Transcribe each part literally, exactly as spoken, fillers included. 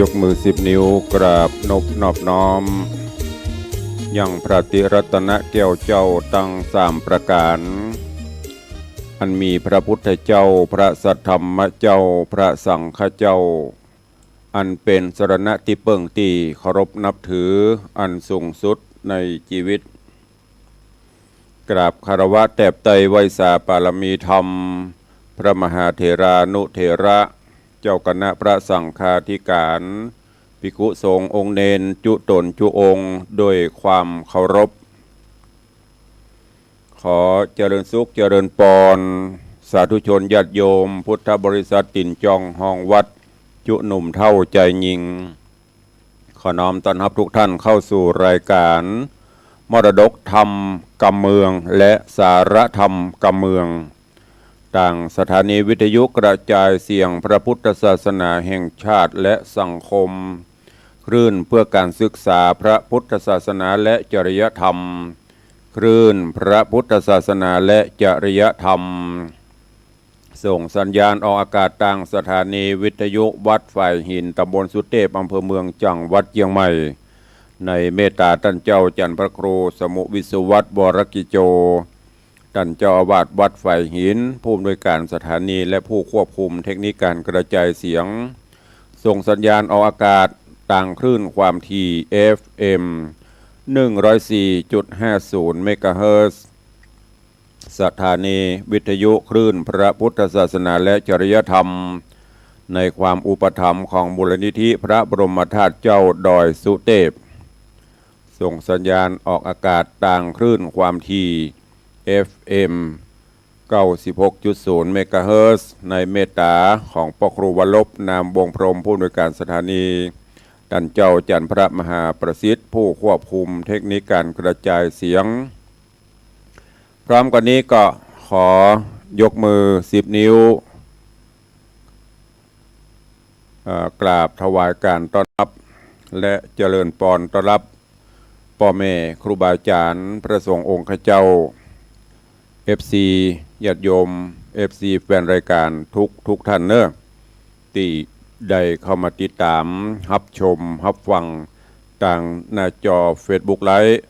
ยกมือสิบนิ้วกราบนบนอบน้อม ยังพระติรัตนแก้วเจ้าตังสามประก๋าน อันมีพระพุทธเจ้า พระสัทธรรมเจ้า พระสังฆเจ้า อันเป๋นสรณะตี้เปิ้งตี้เคารพนับถืออันสูงสุดในจีวิต กราบคารวะแตบไตรไหว้สาปารมีธรรม พระมหาเถรานุเถระ เจ้าคณะพระสังฆาธิการ ภิกขุสงฆ์องค์เณรจุ๊ต๋นจุ๊องค์ด้วยความเคารพ ขอเจริญสุขเจริญปอน สาธุชนญาติโยม พุทธบริษัทตี๋นจองฮองวัด จุ๊หนุ่มเฒ่าจายญิง ขอน้อมต้อนฮับทุกท่านเข้าสู่รายการ มรดกธรรมกำเมือง และสาระธรรมกำเมือง ตางสถานีวิทยุกระจายเสียงพระพุทธศาสนาแห่งชาติและสังคม คลื่นเพื่อการศึกษาพระพุทธศาสนาและจริยธรรม คลื่นพระพุทธศาสนาและจริยธรรม ส่งสัญญาณออกอากาศตางสถานีวิทยุวัดฝายหิน ตำบลสุเตพ อำเภอเมือง จังหวัดเจียงใหม่ ในเมตตาต้านเจ้าจันทร์พระครูสมุห์ วิสุวัฒน์ วรกิจโจ ต้านเจ้าอาวาสวัดฝายหิน ผู้อำนวยการสถานี และผู้ควบคุมเทคนิคการกระจายเสียง ส่งสัญญาณออกอากาศตางคลื่นความถี่ เอฟเอ็ม หนึ่งร้อยสี่จุดห้าศูนย์ เมกะเฮิรตซ์ สถานีวิทยุคลื่นพระพุทธศาสนาและจริยธรรม ในความอุปถัมภ์ของมูลนิธิพระบรมธาตุเจ้าดอยสุเตพ ส่งสัญญาณออกอากาศตางคลื่นความถี่ เอฟเอ็ม เก้าสิบหกจุดศูนย์ เมกะเฮิรตซ์ ในเมตตาของป้อครูวรรพ นามวงศ์พรหม ผู้อำนวยการสถานี ต้านเจ้าจันทร์พระมหาประสิทธิ์ ผู้ควบคุมเทคนิคการกระจายเสียง พร้อมกั๋นนี้ก็ขอยกมือสิบนิ้ว เอ่อ กราบถวายการต้อนฮับ และเจริญปอนต้อนฮับ ป้อแม่ครูบาอาจ๋ารย์ พระสงฆ์องค์ข้าเจ้า เอฟซี ญาติโยม เอฟซี แฟนรายการทุกทุกท่านเนาะ ตี้ได้เข้ามาติดต๋าม ฮับชม ฮับฟัง ตางหน้าจอเฟซบุ๊กไลฟ์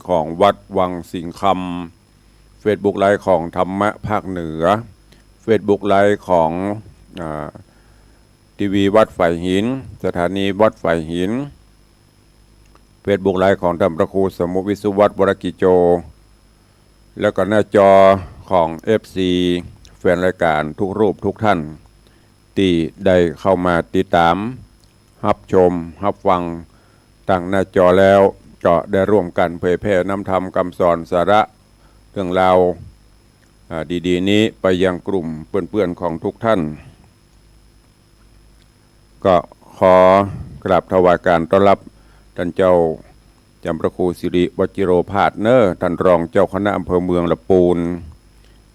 ของวัดวังสิงห์คำ เฟซบุ๊กไลฟ์ของธรรมะภาคเหนือ เฟซบุ๊กไลฟ์ของ อ่า ทีวีวัดฝายหิน สถานีวัดฝายหิน เฟซบุ๊กไลฟ์ของต้านพระครูสมุห์ วิสุวัฒน์ วรกิจโจ แล้วก็หน้าจอของ เอฟซี แฟนรายการทุกรูปทุกท่าน ตี้ได้เข้ามาติดต๋าม ฮับชม ฮับฟัง ตางหน้าจอแล้ว ก็ได้ร่วมกั๋นเผยแผ่นำธรรมกำสอนสาระเรื่องราว อ่า ดีๆ นี้ไปยังกลุ่มเปื้อนๆ ของทุกท่าน ก็ขอกราบถวายการต้อนฮับต้านเจ้าจันทร์พระครูสิริวจิโรภาสเนาะ ต้านรองเจ้าคณะอำเภอเมืองละปูน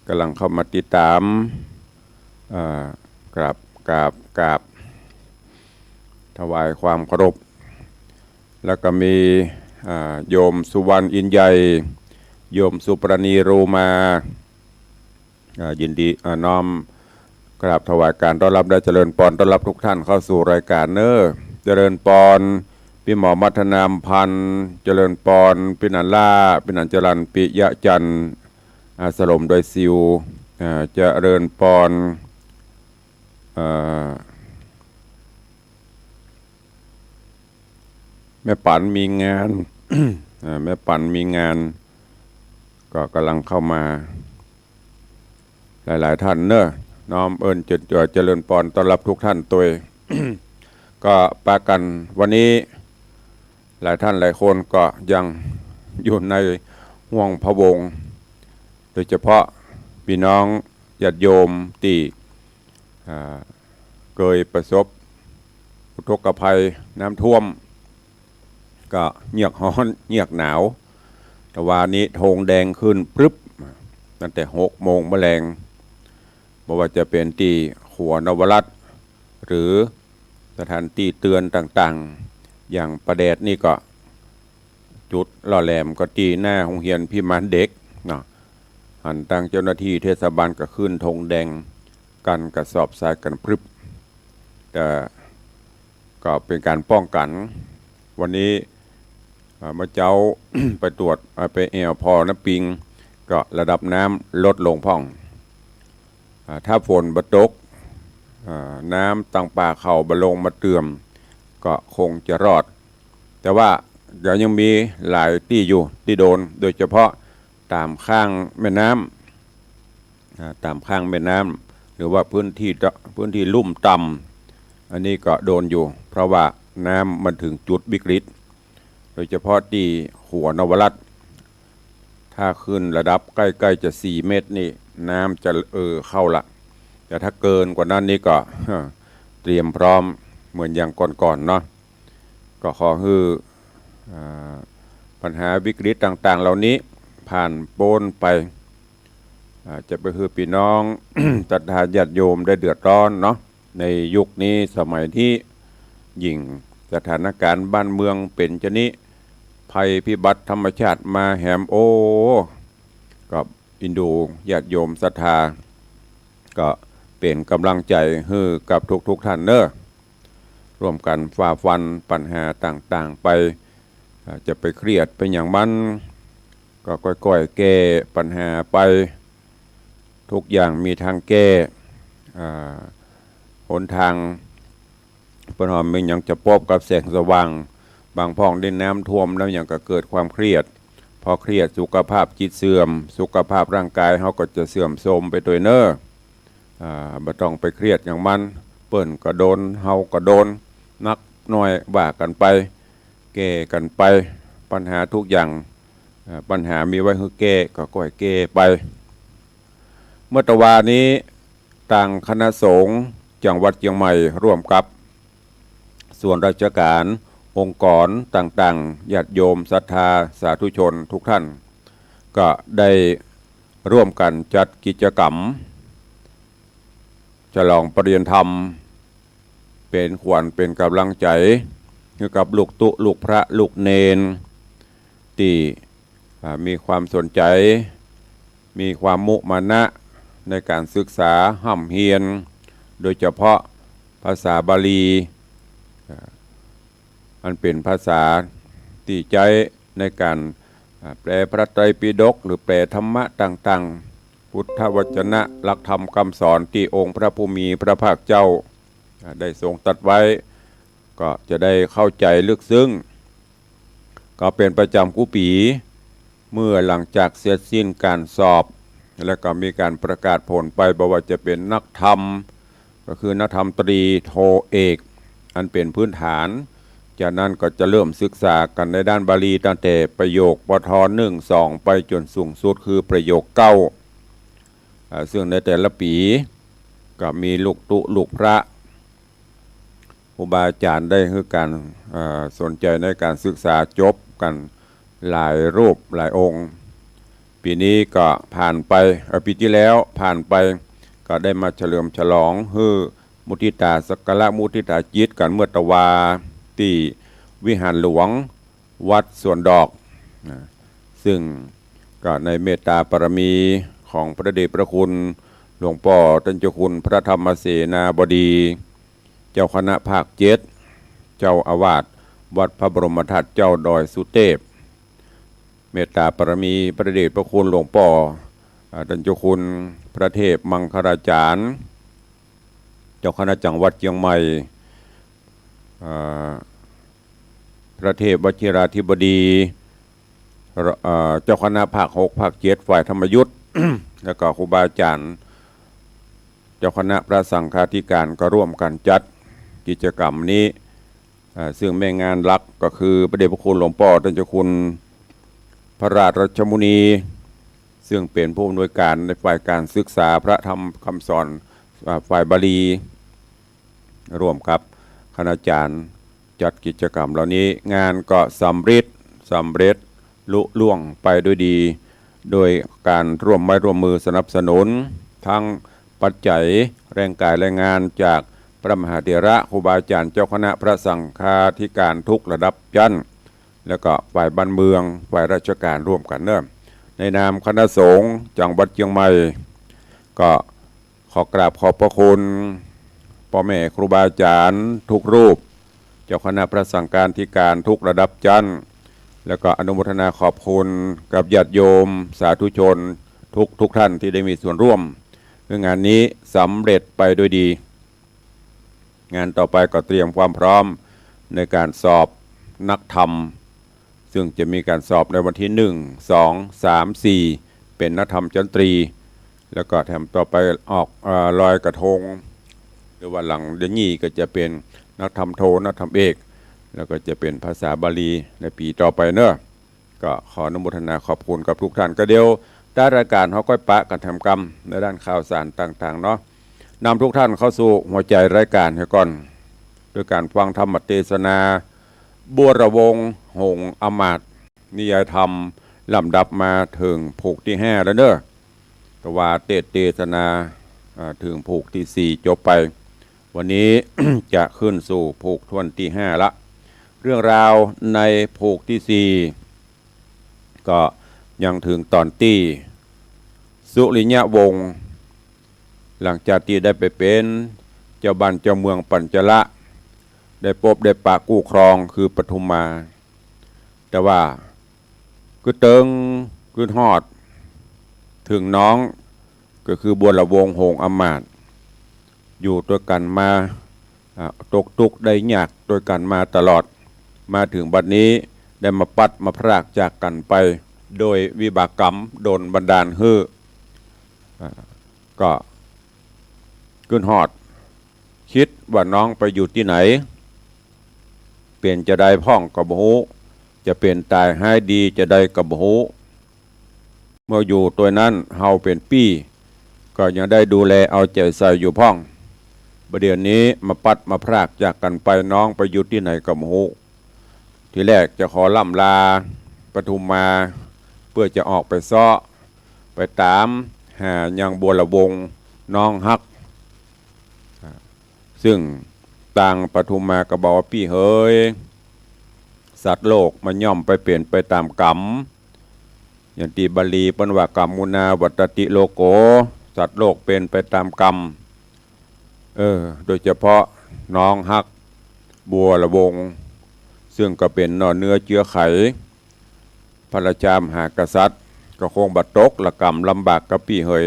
ก่ำลังเข้ามาติดต๋าม อ่า กราบ กราบ กราบ ถวายความเคารพ แล้วก็มี อ่า โยมสุวรรณอินทร์ใหญ่ โยมสุปราณี โรมา อ่า ยินดี อ่า น้อมกราบถวายการต้อนฮับ และเจริญปอนต้อนฮับทุกท่านเข้าสู่รายการเนาะ เจริญปอน ปี้หมอมัทนาอำพันธ์ เจริญปอน ปี้หนานล่า ปี้หนานจรัญ ปิยะจันทร์ อ่า สลมดอยสิว อ่า เจริญปอน เอ่อ แม่ปั๋นมีงาน อ่า แม่ปั๋นมีงาน ก็ก่ำลังเข้ามา หลายๆ ท่านเนาะ น้อมเอิ้นเจริญ เจริญปอนต้อนฮับทุกท่านตวย ก็ปากั๋นวันนี้ หลายท่านหลายคนก็ยังอยู่ในห่วงพะวง โดยเฉพาะปี้น้องญาติโยมตี้ อ่า เกยประสบอุทกภัยน้ำท่วม ก็เยือกฮ้อนเยือกหนาว ตะวานี้ธงแดงขึ้นปรึ๊บ ตั้งแต่หกโมงเมื่อแลง บ่ว่าจะเป๋นตี้ขัวนวรัตน์ หรือสถานตี้เตือนต่างๆ อย่างป่าแดดนี่ก็จุดหล่อแหลมก็ตี้หน้าโฮงเฮียนพิมานเด็กเนาะ หันตางเจ้าหน้าตี้เทศบาลก็ขึ้นธงแดง กั้นกระสอบทรายกั๋นปรึ๊บ แต่ ก็เป๋นก๋านป้องกั๋น วันนี้ อ่า เมื่อเจ๊า ไปตรวจ อ่า ไปแอ่วผ่อน้ำปิง ก็ระดับน้ำลดลงพ่อง อ่า ถ้าฝนบ่ตก อ่า น้ำตังป่าเขาบ่ลงมาเติ่ม ก็คงจะรอด แต่ว่าเดี๋ยวยังมีหลายตี้อยู่ตี้โดน โดยเฉพาะต๋ามข้างแม่น้ำ อ่า ต๋ามข้างแม่น้ำ หรือว่าพื้นที่ตะ พื้นที่ลุ่มต่ำ อันนี้ก็โดนอยู่ เพราะว่าน้ำมันถึงจุดวิกฤต โดยเฉพาะตี้ขัวนวรัตน์ ถ้าขึ้นระดับใก้ๆ จะสี่เมตรนี่ น้ำจะเอ่อเข้าละ แต่ถ้าเกินกว่านั้นนี่ก็ เตรียมพร้อมเหมือนอย่างก่อนๆ เนาะ ก็ขอหื้อ อ่า ปัญหาวิกฤตต่างๆ เหล่านี้ผ่านป๊นไป อ่า จะไปหื้อปี้น้อง ศรัทธาญาติโยมได้เดือดร้อนเนาะ ในยุคนี้สมัยนี้ ยิ่งสถานก๋ารณ์บ้านเมืองเป๋นจานี้ ภัยพิบัติธรรมชาติมาแหม โอ้ ก็เอ็นดูญาติโยมศรัทธา ก็เป๋นก๋ำลังใจ๋หื้อกับทุกๆ ท่านเนาะ ร่วมกั๋นฝ่าฟันปัญหาต่างๆ ไป อ่า จะไปเครียดไปหยังมัน ก็ก้อยๆ แก้ปัญหาไป ทุกอย่างมีทางแก้ อ่า หนตาง เปิ้นว่ามันยังจะปบกับแสงสว่าง บางพ่องได้น้ำท่วมแล้วยังก็เกิดความเครียด พอเครียดสุขภาพจิตเสื่อม สุขภาพร่างกายเฮาก็จะเสื่อมโทรมไปตวยเนาะ อ่า บ่ต้องไปเครียดหยังมัน เปิ้นก็โดน เฮาก็โดน หนักน้อยว่ากั๋นไป แก้กั๋นไป ปัญหาทุกอย่าง อ่า ปัญหามีไว้หื้อแก้ ก็ก้อยแก้ไป เมื่อตะวานี้ ตางคณะสงฆ์จังหวัดเจียงใหม่ร่วมกับส่วนราชก๋าร องค์กรต่างๆ ญาติโยมศรัทธาสาธุชนทุกท่าน ก็ได้ร่วมกั๋นจัดกิจกรรม ฉลองประเรียนธรรม เป๋นขวัญเป๋นก๋ำลังใจ๋หื้อกับลูกตุ๊ลูกพระลูกเณร ตี้ อ่า มีความสนใจ๋ มีความมุมานะในก๋านศึกษาฮ่ำเฮียน โดยเฉพาะภาษาบาลี อ่า อันเป๋นภาษาตี้ใจ๊ในก๋าน อ่า แปลพระไตรปิฎก หรือแปลธรรมะต่างๆ พุทธวจนะ หลักธรรมคำสอนตี้องค์พระผู้มีพระภาคเจ้า อ่า ได้ทรงตรัสไว้ ก็จะได้เข้าใจ๋ลึกซึ้ง ก็เป๋นประจ๋ำกู้ปี๋ เมื่อหลังจากเสร็จสิ้นก๋านสอบ แล้วก็มีก๋านประกาศผลไป บ่ว่าจะเป๋นนักธรรม ก็คือนักธรรมตรีโทเอก อันเป๋นพื้นฐาน จากนั้นก็จะเริ่มศึกษากั๋นในด้านบาลีตั้งแต่ประโยค ปท หนึ่ง สอง ไปจ๋นสูงสุดคือประโยค เก้า อ่า ซึ่งในแต่ละปี๋ก็มีลูกตุ๊ลูกพระ ครูบาอาจ๋ารย์ได้หื้อก๋าน เอ่อ สนใจ๋ในก๋านศึกษาจบกั๋นหลายรูปหลายองค์ ปี๋นี้ก็ผ่านไป เอ่อ ปี๋ตี้แล้วผ่านไป ก็ได้มาเฉลิมฉลองหื้อมุทิตาสักการะมุทิตาจิตกั๋นเมื่อตะวาตี้วิหารหลวงวัดสวนดอก นะ ซึ่งก็ในเมตตาบารมีของพระเดชพระคุณหลวงป้อต้านเจ้าคุณพระธรรมเสนาบดี เจ้าคณะภาคเจ็ด เจ้าอาวาสวัดพระบรมธาตุเจ้าดอยสุเทพ เมตตาบารมีพระเดชพระคุณหลวงป้อ อ่า ต้านเจ้าคุณพระเทพมังคลาจารย์ เจ้าคณะจังหวัดเจียงใหม่ อ่า พระเทพวชิราธิบดี เอ่อ เจ้าคณะภาคหก ภาคเจ็ด ฝ่ายธรรมยุต แล้วก็ครูบาอาจ๋ารย์ เจ้าคณะพระสังฆาธิการก็ร่วมกั๋นจัดกิจกรรมนี้ อ่า ซึ่งแม่งานหลักก็คือพระเดชพระคุณหลวงป้อต้านเจ้าคุณพระราชรัชมุนี ซึ่งเป๋นผู้อำนวยการในฝ่ายก๋านศึกษาพระธรรมคำสอน อ่า ฝ่ายบาลี ร่วมกับคณาจารย์จัดกิจกรรมเหล่านี้ งานก็สำเร็จ สำเร็จลุล่วงไปด้วยดี โดยก๋านร่วมไม้ร่วมมือสนับสนุน ทั้งปัจจัยแรงกายแรงงานจากพระมหาเถระครูบาอาจ๋ารย์เจ้าคณะพระสังฆาธิการทุกระดับชั้น แล้วก็ฝ่ายบ้านเมือง ฝ่ายราชการร่วมกั๋นเนาะ ในนามคณะสงฆ์จังหวัดเจียงใหม่ ก็ขอกราบขอบพระคุณป้อแม่ครูบาอาจ๋ารย์ทุกรูป เจ้าคณะพระสังฆาธิการทุกระดับชั้น แล้วก็อนุโมทนาขอบคุณกับญาติโยมสาธุชนทุกทุกท่านที่ได้มีส่วนร่วม คืองานนี้สำเร็จไปด้วยดี งานต่อไปก็เตรียมความพร้อมในการสอบนักธรรม ซึ่งจะมีการสอบในวันที่หนึ่ง สอง สาม สี่ เป็นนักธรรมชั้นตรี แล้วก็แถมต่อไปออก เอ่อ ลอยกระทง หรือว่าหลังเดือนนี้ก็จะเป็นนักธรรมโท นักธรรมเอก แล้วก็จะเป็นภาษาบาลีในปี๋ต่อไปเนาะ ก็ขออนุโมทนาขอบคุณกับทุกท่าน ก็เดี๋ยวท้ายรายการเฮาก้อยปะกั๋นแถมกำในด้านข่าวสารต่างๆ เนาะ นำทุกท่านเข้าสู่หัวใจ๋รายการเหียก่อน ด้วยการฟังธรรมเตสนา บัวระวงศ์ หงส์อำมาตย์ นิยายธรรมลำดับมาเถิงผูกตี้ห้าแล้วเนาะ แต่ว่าเตสน์เตสนา อ่า เถิงผูกตี้สี่จบไป วันนี้ จะขึ้นสู่ผูกถ้วนตี้ห้าละ เรื่องราวในผูกตี้สี่ ก็ยังเถิงต๋อนตี้สุริยวงศ์ หลังจากตี้ได้ไปเป๋นเจ้าบ้านเจ้าเมืองปัญจละ ได้ปบได้ปะกู้ครองคือปทุมมา แต่ว่า กึ๊ดเติงกึ๊ดฮอดเถิงน้อง ก็คือบัวระวงศ์ หงส์อำมาตย์ อยู่ตวยกั๋นมา อ่า ตกตุ๊กข์ได้ยากตวยกั๋นมาตลอด มาเถิงบัดนี้ได้มาปั๊ดมาพรากจากกั๋นไป โดยวิบากกรรมดลบันดาลหื้อ อ่า ก็กึ๊ดฮอด กึ๊ดว่าน้องไปอยู่ตี้ไหน เป๋นจาใดพ่องก็บ่ฮู้ จะเป๋นต๋ายฮ้ายดีจาใดก็บ่ฮู้ เมื่ออยู่ตวยนั้นเฮาเป๋นปี้ ก็ยังได้ดูแลเอาใจ๋ใส่อยู่พ่อง บ่าเดี่ยวนี้มาปั๊ดมาพรากจากกั๋นไป น้องไปอยู่ตี้ไหนก็บ่ฮู้ ทีแรกจะขอล่ำลาปทุมมา เปื้อจะออกไปเซาะ ไปต๋ามหายังบัวระวงศ์น้องฮัก ซึ่งตางปทุมมาก็บอกว่า ปี้เหย สัตว์โลกมันย่อมไปเป๋นไปต๋ามกรรม อย่างตี้บาลีเปิ้นว่า กัมมุนาวัตตติโลโก สัตว์โลกเป๋นไปต๋ามกรรม เออ โดยเฉพาะน้องฮักบัวระวงศ์ ซึ่งก็เป๋นหน่อเนื้อเจื๊อไข พระราชามหากษัตริย์ ก็คงบ่ตกระก๋ำลำบากกับปี้เหย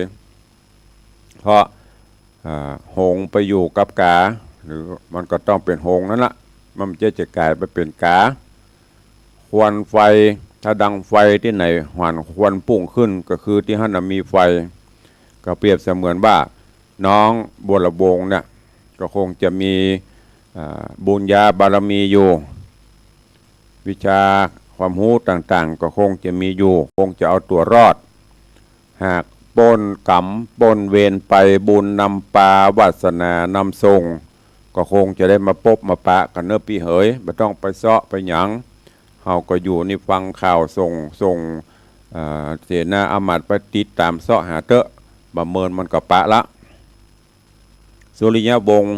เพราะ อ่า หงส์ไปอยู่กับก๋า หรือมันก็ต้องเป๋นหงส์นั่นละ มันจะจะก๋ายไปเป๋นก๋า ควันไฟ ถ้าดังไฟตี้ไหน หันควันปุ้งขึ้น ก็คือตี้หั้นน่ะมีไฟ ก็เปรียบเสมือนว่า น้องบัวระวงศ์เนี่ย ก็คงจะมี อ่า บุญญาบารมีอยู่ วิชาความฮู้ต่างๆ ก็คงจะมีอยู่ คงจะเอาตั๋วรอด หากป๊นกรรมป๊นเวรไป บุญนำปา วาสนานำส่ง ก็คงจะได้มาปบมาปะกั๋นเนาะปี้เหย บ่ต้องไปเซาะไปหยัง เฮาก็อยู่นี่ฟังข่าวส่ง ส่ง อ่า เสนาอามาตย์ไปติดต๋ามเซาะหาเต๊อะ บ่าเมินมันก็ปะละ สุริยวงศ์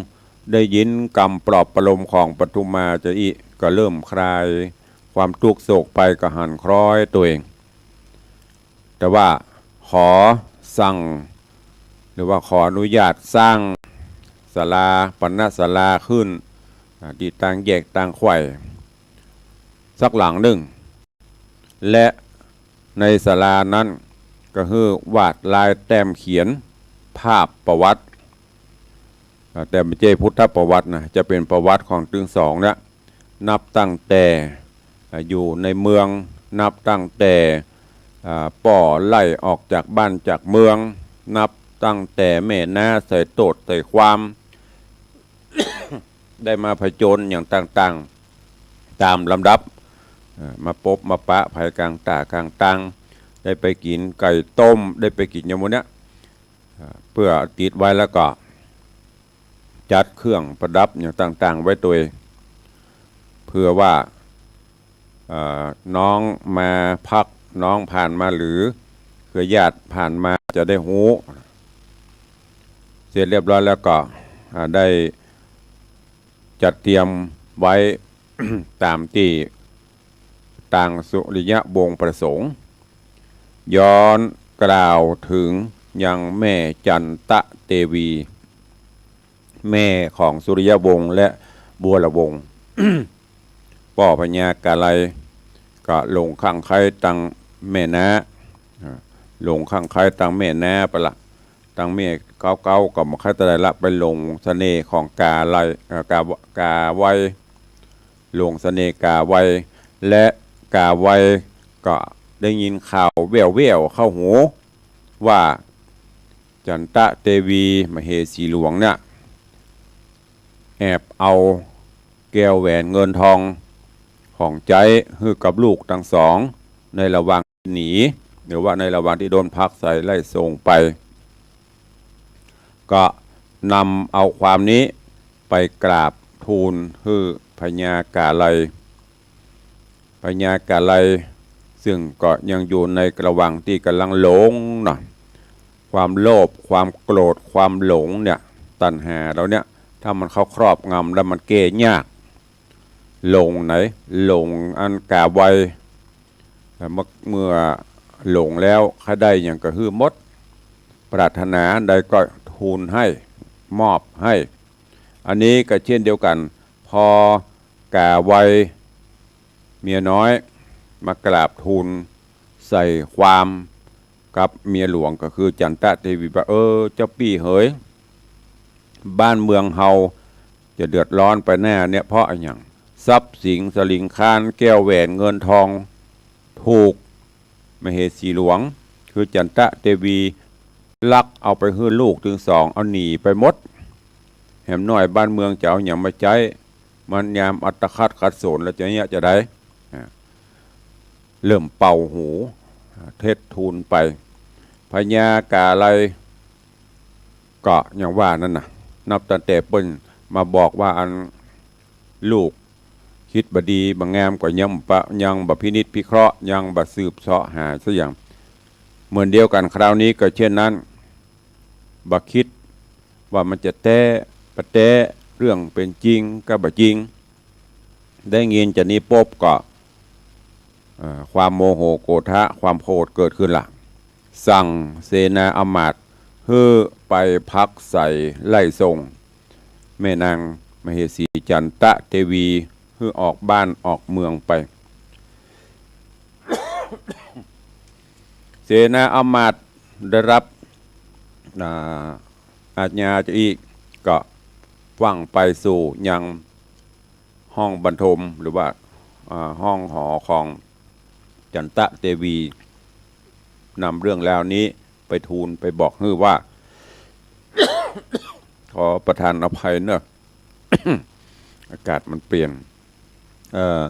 ได้ยินกำปลอบประโลมของปทุมมาจาอี้ ก็เริ่มคลายความตุ๊กข์โศกไป ก็หันคล้อยตั๋วเอง แต่ว่าขอสั่ง หรือว่าขออนุญาตสร้างศาลา ปณศาลาขึ้น อ่า ตี้ตางแยกตางไขว่ สักหลังนึ่ง และในศาลานั้นก็หื้อวาดลายแต้มเขียนภาพประวัติ อ่า แต่บ่ใจ้พุทธประวัตินะ จะเป๋นประวัติของตึงสองเนี่ย นับตั้งแต่ อ่า อยู่ในเมือง นับตั้งแต่ อ่า ป้อไล่ออกจากบ้านจากเมือง นับตั้งแต่แม่น้าใส่โต้ษใส่ความ ได้มาผจญอย่างต่างๆ ต๋ามลำดับ เอ่อ มาปบมาปะไผก๋างต้าก๋างตาง ได้ไปกิ๋นไก่ต้ม ได้ไปกิ๋นอย่างหมู่เนี้ย เอ่อ เปื้อติดไว้แล้วก็ จัดเครื่องประดับอย่างต่างๆ ไว้ตวย เพื่อว่า เอ่อ น้องมาพัก น้องผ่านมาหรือเครือญาติผ่านมาจะได้ฮู้ เสร็จเรียบร้อยแล้วก็ อ่า ได้จัดเตรียมไว้ ต๋ามตี้ตางสุริยวงศ์ประสงค์ ย้อนกล่าวเถิงยังแม่จันตะเตวี แม่ของสุริยวงศ์และบัวระวงศ์ ป้อพญากาไลยก็หลงข้างใคร่ตังแม่น้า อ่า หลงข้างใคร่ตังแม่น้าไปละ ตังแม่เก๊าๆ ก็บ่ใค่เต้าใดละ ไปหลงเสน่ห์ของกาไลย เอ่อ กา กาไว หลงเสน่ห์กาไว และกาไวก็ได้ยินข่าวแว่วๆ เข้าหู ว่าจันตะเตวีมเหสีหลวงเนี่ย แอบเอาแก้วแหวนเงินทองของใจ๊หื้อกับลูกตังสอง ในระหว่างหนี หรือว่าในระหว่างตี้โดนผลักใส่ไล่ส่งไป ก็นำเอาความนี้ไปกราบทูลหื้อพญากาไลย พญากาไลย ซึ่งก็ยังอยู่ในระหว่างตี้ก่ำลังหลงเนาะ ความโลภ ความโกรธ ความหลงเนี่ย ตัณหาเฮาเนี่ย ถ้ามันเข้าครอบงำแล้วมันแก้ยาก หลงไหน หลงอันกาไว แต่เมื่อ เมื่อหลงแล้ว ใค่ได้หยังก็หื้อหมด ปรารถนาอันใดก็ทูลให้ มอบให้ อันนี้ก็เช่นเดียวกั๋น พอกาไว เมียน้อย มากราบทูลใส่ความกับเมียหลวง ก็คือจันตะเตวี ว่า เออ เจ้าปี้เหย บ้านเมืองเฮาจะเดือดร้อนไปแน่เนี่ย เพราะอะหยัง ทรัพย์สินสลิงคาร แก้วแหวนเงินทอง ถูกมเหสีหลวง คือจันตะเตวี ลักเอาไปหื้อลูกตังสอง เอาหนีไปหมด แหมน้อยบ้านเมืองจะเอาหยังมาใจ๊ มันยามอัตคัดขัดสนแล้วจะเยียะจาใด อ่า เริ่มเป่าหู อ่า เท็จทูลไป พญากาไลย ก็ยังว่านั้นน่ะ นับตั้งแต่เปิ้นมาบอกว่าอันลูกคิดบ่ดีบ่งาม ก็ยังบ่ ยังบ่พินิจพิเคราะห์ ยังบ่สืบเสาะหาสักอย่าง เหมือนเดียวกั๋นคราวนี้ก็เช่นนั้น บ่คิดว่ามันจะแต๊ปะแต๊ เรื่องเป๋นจริงกับบ่จริง ได้ยินจานี้ปุ๊บก็ เอ่อ ความโมโหโกรธะ ความโกรธเกิดขึ้นละ สั่งเสนาอำมาตย์หื้อไปผลักใส่ไล่ส่ง แม่นางมเหสีจันตะเตวี หื้อออกบ้านออกเมืองไป เสนาอำมาตย์ได้รับ อ่า อาญาจาอี้ ก็ฟั่งไปสู่ยังห้องบรรทม หรือว่า อ่า ห้องหอของจันตะเตวี นำเรื่องราวนี้ไปทูลไปบอกหื้อว่า ขอประทานอภัยเนอะ อากาศมันเปลี่ยน เอ่อ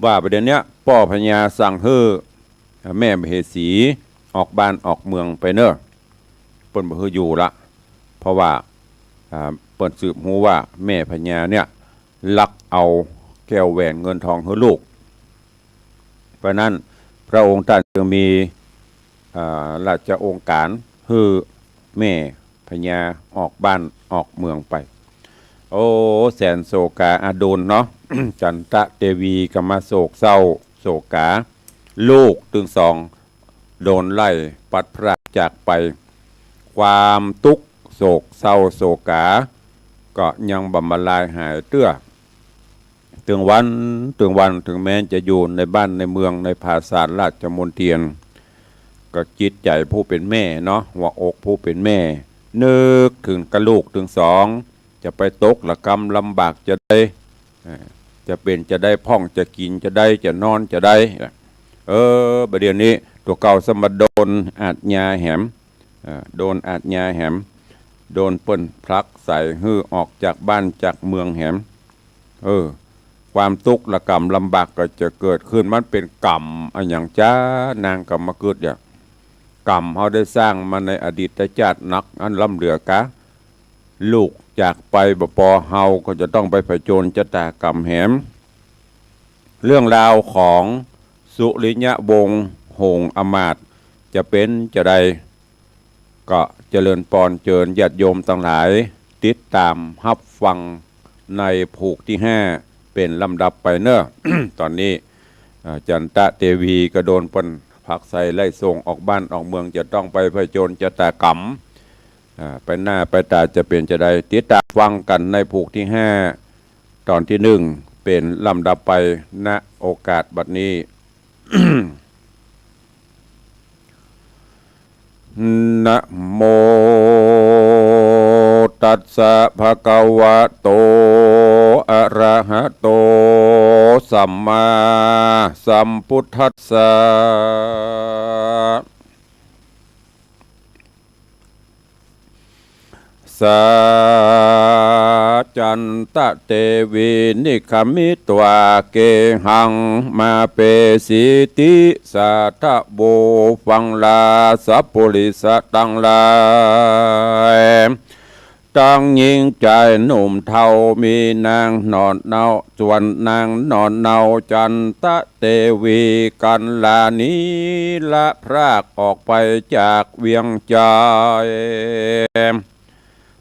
ว่าประเดี๋ยวเนี้ย ป้อพญาสั่งหื้อแม่มเหสีออกบ้านออกเมืองไปเนอะ เปิ้นบ่หื้ออยู่ละ เพราะว่า อ่า เปิ้นสืบฮู้ว่าแม่พญาเนี่ยลักเอาแก้วแหวนเงินทองหื้อลูก เพราะนั้นพระองค์ท่านจึงมี อ่า ราชโองการหื้อแม่พญาออกบ้านออกเมืองไป โอ้ แสนโศกาอาดูลเนาะ จันตะเตวีก็มาโศกเศร้าโศกา ลูกตึงสองโดนไล่พลัดพรากจากไป ความตุ๊กข์โศกเศร้าโศกา ก็ยังบ่มาลายหายเตื้อ ตึงวัน ตึงวัน ถึงแม้จะอยู่ในบ้านในเมืองในปราสาทราชมณฑี ก็จิตใจ๋ผู้เป๋นแม่เนาะ หัวอกผู้เป๋นแม่ นึกเถิงกะลูกตึงสอง จะไปตกระกำลำบากจาใด เอ่อ จะเป๋นจาใด พ่องจะกิ๋นจาใด จะนอนจาใด เออ บ่าเดี่ยวนี้ตั๋วเก่าสะมาโดนอาชญาแหม เอ่อ โดนอาชญาแหม โดนเปิ้นผลักใส่หื้อออกจากบ้านจากเมืองแหม เออ ความตุ๊กข์ระกำลำบากก็จะเกิดขึ้น มันเป๋นกรรมอะหยังจ๊ะ นางกรรมกฤตเนี่ย กรรมเฮาได้สร้างมาในอดีตชาตินักอั้นล้ำเหลือกา ลูกจากไปบ่ปอ เฮาก็จะต้องไปผจญชะตากรรมแหม เรื่องราวของสุริยวงศ์หงส์อำมาตย์จะเป๋นจาใด ก็เจริญปอนเจิญญาติโยมตังหลาย ติดต๋ามฮับฟังในผูกตี้ห้าเป๋นลำดับไปเน่อ ต๋อนนี้ อ่า จันตะเตวีก็โดนเปิ้นผลักใส่ไล่ส่งออกบ้านออกเมือง จะต้องไปผจญชะตากรรม อ่า ไปหน้าไปต๋าจะเป๋นจาใด ติดต๋ามฟังกั๋นในผูกตี้ห้า ต๋อนตี้หนึ่ง เป๋นลำดับไป ณ โอกาสบัดนี้ นะโม ตัสสะ ภะคะวะโต อะระหะโต สัมมาสัมพุทธัสสะ สา จันตะเตวี นิกขมิตวา เกหัง มาเปสีติ สาธะโว ฟังราชปุริสะตังหลาย ตังญิงจายหนุ่มเฒ่า มีนางหนอนเนา ส่วนนางหนอนเนา จันตะเตวี กัลลานีละพรากออกไปจากเวียงจาย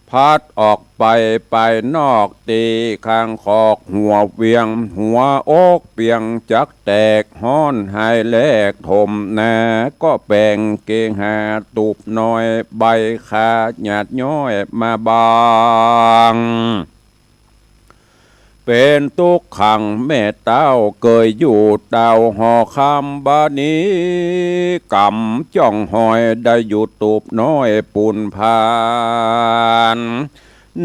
พลัดออกไปไปนอกตี้ข้างขอกหัวเวียง หัวอกเปียงจักแตก ฮ้อนหายแลกถมหนา ก็แป๋งเกหาตูบน้อย ใบขาหยาดย้อยมาบาง เป๋นตุ๊กขังแม่เต้า เกยอยู่เต้าหอคำ บ่านี้ก๋ำจ้องหอย ได้อยู่ตูบน้อยปูนพาน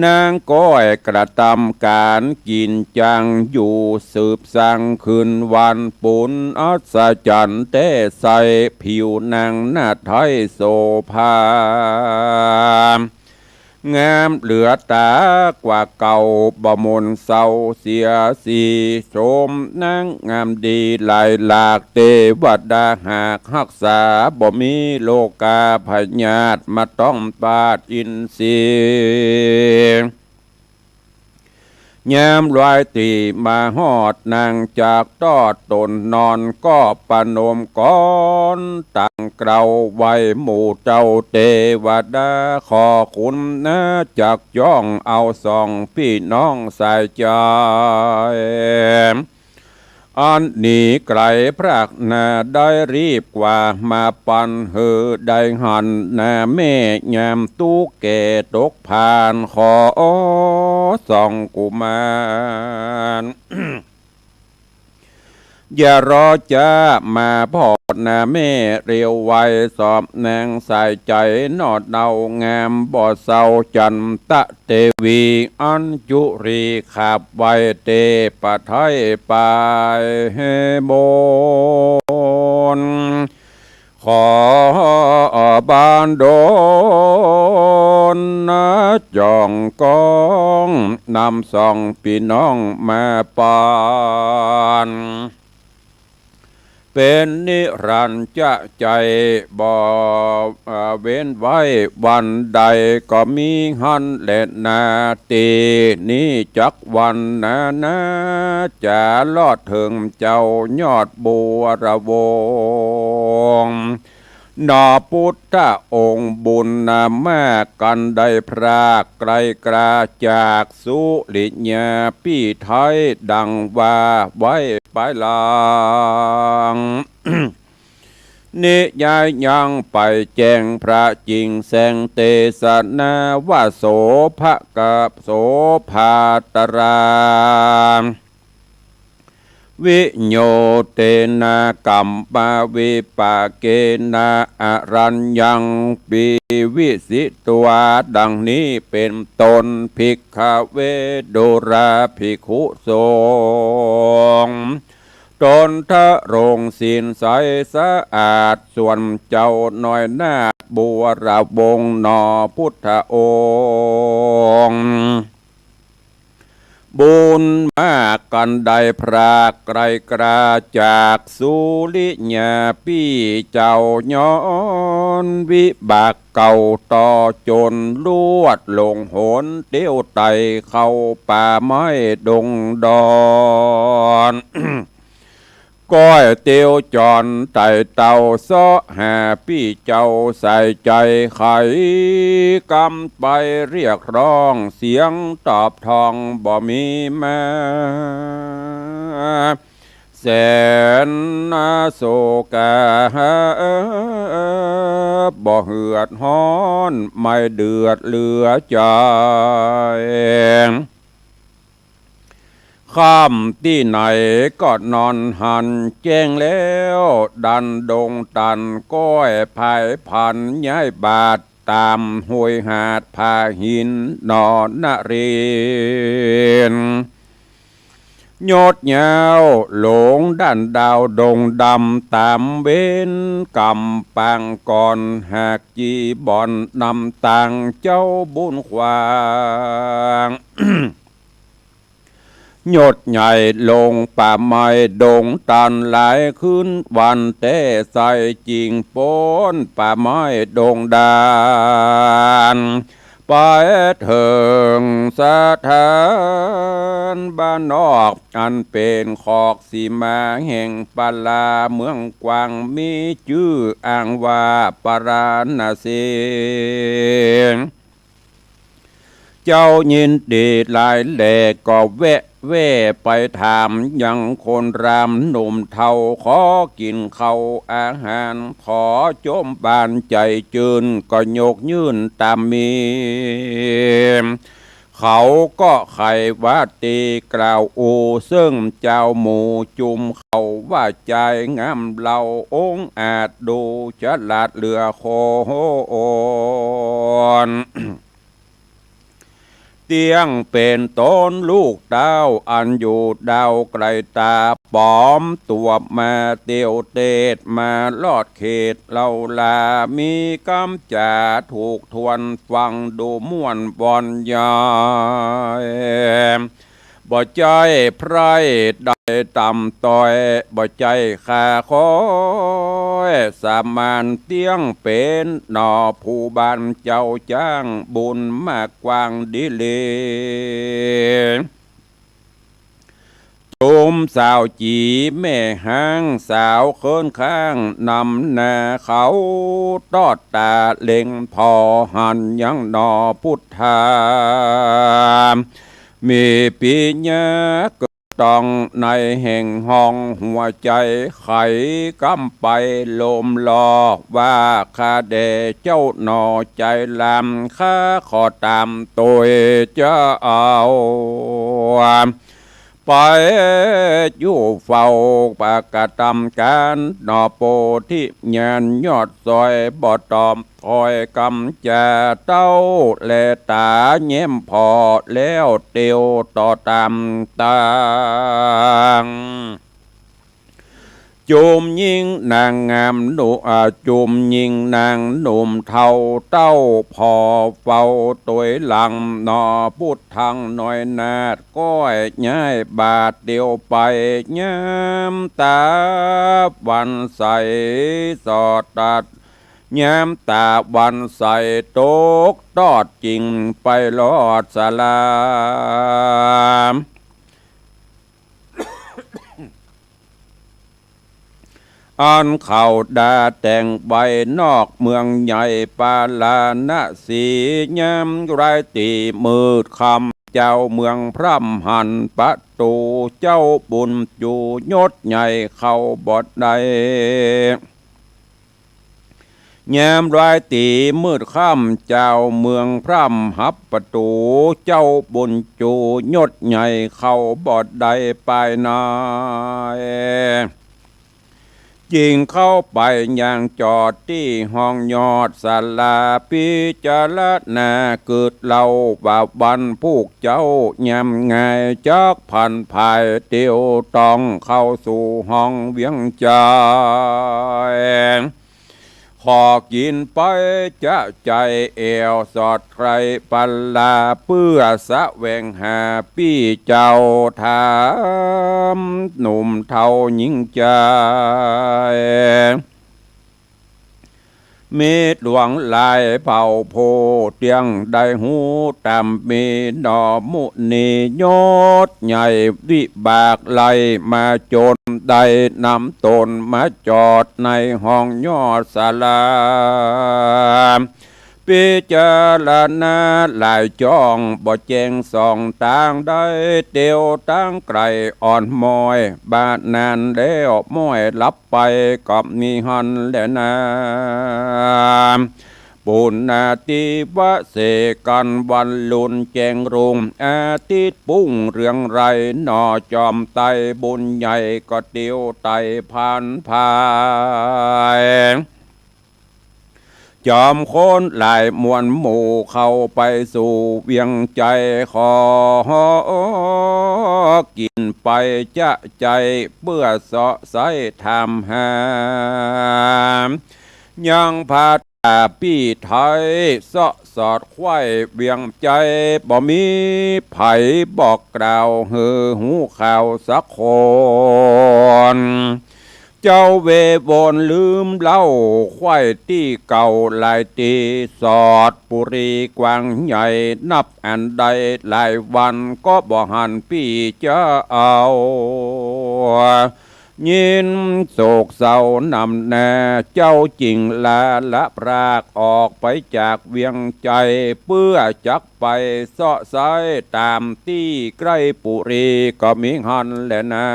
นางก้อยกระตำก๋านกิ๋นจัง อยู่สืบสั่งคืนวัน ปูนอัศจรรย์แต๊ไส้ ผิวนางนาฏไทยโสภา งามเหลือต๋ากว่าเก่า บ่หม่นเศร้าเสียสี โฉมนางงามดีหลายหลาก เตวดาหากฮักษา บ่มีโรคาพยาธิ มาต้องปาดอินทรีย์ ยามลอยตี้มาฮอด นางจากตอดต๋นนอน ก็ประนมกรตังเกล้า ไหว้หมู่เจ้าเตวดา ขอคุณนาจักจ้องเอาสองปี้น้องสายใจ๋ อันหนีไก๋พรากนา ได้รีบกว่ามาปัน หื้อได้หันหน้าแม่ ยามตุ๊กแก่ตกพาน ขอสองกุมาร อย่ารอจ๊ามาพอดนาแม่ เร็วไวสอบนางสายใจ๋ หนอนเนา งามบ่เศร้า จันตะเตวี อัญจุลีขับไหว้เต ประไทยปายบน ขอบานดอนนาจ้องกอง นำสองปี้น้องมาปัน เป๋นนิรันดร์จะใจ๋ บ่ เอ่อ เว้นไว้วันใด ก็มีหั้นแลนา ตี้นี้จักวันนานา จะลอดเถิงเจ้ายอดบัวระวงศ์ หนอพุทธองค์บุญนามาก กันได้พรากไกลกราจากสุริยาปี้ไทย ดังว่าไว้ปายหลัง นิยายยังไปแจ้งพระจิ่งแสงเตสนา ว่าโสภะกะโสภาตรา วิโยเตนะ กัมมาวิปาเกนะ อรัญญังปีวิสิตวา ดังนี้เป๋นต้น ภิกขเว ดูราภิกขุสงฆ์ ต๋นทรงศีลใสสะอาด ส่วนเจ้าน้อยนาฏบัวระวงศ์หนอพุทธองค์ บุญมาก กันได้พรากไกลกราจากสุริยาปี้เจ้า ย้อนวิบากเก่าต่อจ๋น ลวดหลงหนเตียวไต่เข้าป่าไม้ดงดอน ก้อยเตียวจ๋อนไต่เต้าเซาะหาปี้เจ้าสายใจ๋ ไขกำไปเรียกร้อง เสียงตอบทองบ่มีมา แสนนาโศกา บ่เหือดฮ้อน ไม่เดือดเหลือใจ๋ ค่ำตี้ไหนก็นอนหันแจ้งแล้ว ดันดงตันก้อยผายผันย้ายบาท ต๋ามห้วยหาดผาหินหนอนะเรน ยอดยาวหลงด้านดาวดงดำ ต๋ามเวรก๋ำปางก่อน หากจีบ่อนนำตางเจ้าบุญขวาง ยอดใหญ่ลงป่าไม้ดงตันหลายคืนวัน แต่ใสจริงป๊นป่าไม้ดงดาน ไปเถิงสถานบ้านนอก อันเป๋นขอกสีมาแห่งปาลาเมืองกวาง มีจื้ออ้างว่าปาราณสี เจ้ายินดีหลายแล ก็แวะแว่ไปถามยังคนรามหนุ่มเฒ่า ขอกิ๋นข้าวอาหาร ขอจมบานใจ๋จื้น ก็ยกยื่นต๋ามมี เขาก็ไขว่าตีกล่าวอู้ เซิ่งจาวหมู่จุมเขาว่าจายงามเหล่า องอาจดูฉลาดเหลือคน เตี้ยงเป๋นต้นลูกเต้า อันอยู่ดาวไกลต๋า ป๋อมตั๋วมาเตียวเตศ มารอดเขตเลาลา มีกำจ๋าถูกถ้วน ฟังดูม่วนบ่อนใหญ่ บ่ใจ้ไพร่ได้ต่ำต้อย บ่ใจ้ข้าคอยสมาน เตี้ยงเป๋นหนอผู้บ้านเจ้าจ้าง บุญมากกว้างดีหลี จุมสาวจี๋แม่ฮ้าง สาวเคิ้นข้างนำหน้าเขา ตอดต๋าเล็งผ่อหันยังหนอปุทธา มีปิญญาเกิดต้องในแห่งห้อง หัวใจ๋ไขกำไปลมลอก ว่าข้าแด่เจ้าหนอใจ๋ลำ ข้าขอต๋ามตวยเจ้า ไปอยู่เฝ้าปากระตำก๋านหนอ โปธิญาณยอดซอย บ่ตอบถ้อยกำจ๋าเต้า แลต๋าแย้มผ่อแล้วเตียวต่อต๋ามตาง จุมญิงนางงามหนุ่ม อ่า จุมญิงนางหนุ่มเฒ่าเต้า ผ่อเฝ้าตวยหลังหนอ ปุทธังน้อยนาฏ ก้อยย้ายบาทเตียวไป ยามต๋าวันใสสอดตัด ยามต๋าวันใสตกตอดจิ่งไปลอดศาลา อันเขาดาแต่งไว้นอกเมืองใหญ่ปาราณสี ยามรายตี๋มืดค่ำ เจ้าเมืองพร่ำหันประตู๋ เจ้าบุญจูยศใหญ่เข้าบ่ได้ ยามรายตี๋มืดค่ำ เจ้าเมืองพร่ำหับประตู๋ เจ้าบุญจูยศใหญ่เข้าบ่ได้ปายใน จึงเข้าไปยังจอดตี้ห้องยอดศาลา พิจารณาเกิดเล่าว่าวันผู้เจ้ายามงาย จักผันผายเตียวต้องเข้าสู่ห้องเวียงใจ๋ ขอกิ๋นไปจะใจ๋แอ่วสอดใคร่ปาลา เปื้อแสวงหาปี้เจ้าถามหนุ่มเฒ่าญิงใจ๋ มีหลวงหลายเผ่าผู้เตี้ยงได้ฮู้ต๋ามมีหนอ มุนียศใหญ่วิบากไล่มาจน ได้นำต๋นมาจอดในห้องยอดศาลา พิจารณาหลายจ้องบ่แจ้งส่องตางได้ เตียวตางไก๋อ่อนม้อย บ่านานแล้วม้อยหลับไปก็มีหั้นแลนา ปุ ปุณณาธิวเสกันวันลุนแจ้งรุ่ง อาทิตย์ปุ้งเรืองไรหนอ จอมไตรบุญใหญ่ก็เตียวไตรพันภาย จอมคนหลายมวลหมู่เข้าไปสู่เวียงชัย ขอกิ๋นไปจะใจ้เปื้อเซาะไซ้ถามหา ยังพระตาปี้ไทยเซาะสอดใคว่เวียงชัย บ่มีใผบอกกล่าวหื้อฮู้ข่าวสักคน เจ้าเววนลืมเล่าใคว่ตี้เก่าหลายตี้ สอดปุรีกว้างใหญ่นับอันใด หลายวันก็บ่หันปี้จะเอา ยินโศกเศร้านำหน้า เจ้าจึงลาละพรากออกไปจากเวียงชัย เปื้อจักไปเซาะไซ้ต๋ามตี้ใก้ปุรีก็มิหันแลนา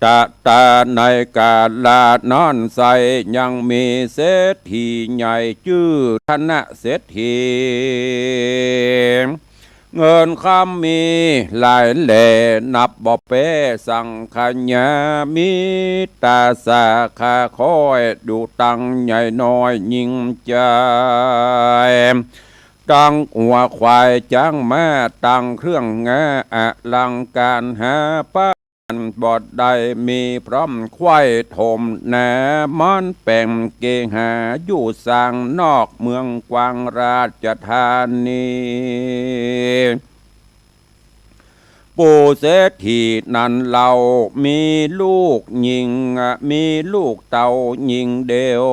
ตะตาในกาลานั้นไส้ยังมีเศรษฐีใหญ่จื้อธนเศรษฐี เงินคำมีหลายแหล่นับบ่แป๊สังขยา มีตาสาขาคอยดูตังใหญ่น้อยยิ่งใหญ่ ตังงัวควายจ๊างม้า ตังเครื่องงาอลังก๋านหาประมาณบ่ได้ มีพร้อมใคว่ถมนา มันแป๋งเกหาอยู่สางนอกเมืองกว้างราชธานี ปู่เศรษฐีนั้นเล่ามีลูกญิง มีลูกเต้าญิงเดียว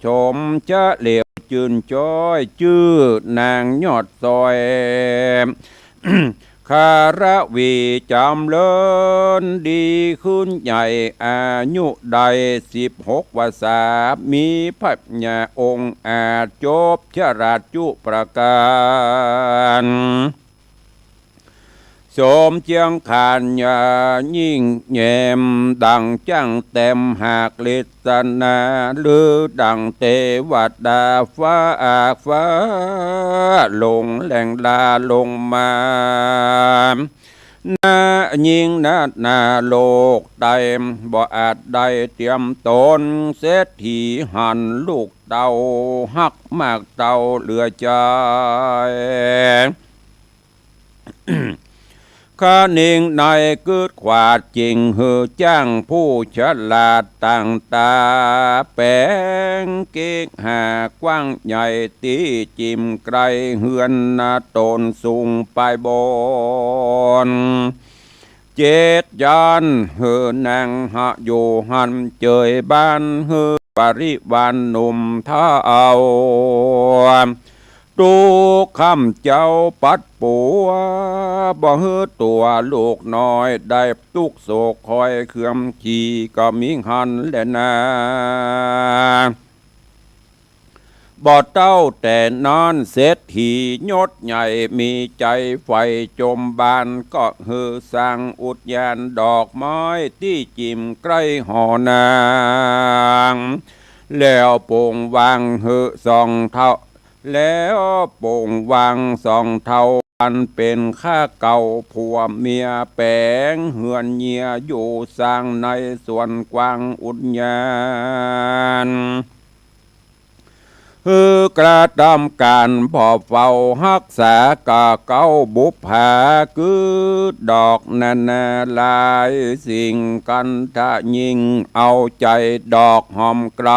ชมจะเหลียวจื้นจ้อย จื้อนางยอดสร้อย คารวีจ๋ำเริญดีขึ้นใหญ่ อายุได้สิบหกวรรษา มีพญาองค์อาจจบชราจุประก๋าน สมเจียงคานยายิ่งแย้ม ดั่งจ้างแต้มหากฤทธนา หรือดั่งเตวดาฟ้าอากฟ้าลงแหล่งลาลงมา นายิ่งนานาโลกไต้บ่อาจได้เตรียมต๋น เศรษฐีหันลูกเต้าฮักมากเต้าเหลือใจ๋ คะนิงในกึ๊ดขวาดจึ่งหื้อจ้างผู้ฉลาดต่างต๋า แป๋งเก๊กหากว้างใหญ่ตี้จิ่มใก้เฮือนนาต๋นสูงปายบน เจ็ดยันหื้อนั่งหะอยู่หั้นเจยบ้านหื้อปริวารหนุ่มเฒ่า ตุ๊กค่ำเจ๊าปัดปั๋ว บ่หื้อตั๋วลูกน้อยได้ตุ๊กโศกคอยเคืองขี่ก็มิหันแลนา บ่เต้าแต่นั้นเศรษฐียศใหญ่มีใจ๋ใฝ่จมบ้านก็หื้อสร้างอุทยานดอกไม้ตี้จิ่มใก้หอนาง แล้วโป่งวางหื้อสองเฒ่า แล้วโป่งวางสองเฒ่าอันเป๋นข้าเก่าผัวเมียแป๋งเฮือนเยียอยู่สร้างในสวนกว้างอุทยาน หื้อกระตำก๋านผ่อเฝ้าฮักษาก่าเก๊าบุปผากึ๊ดดอกนานาหลายสิ่ง กันทะยิ่งเอาใจ๋ดอกหอมไกล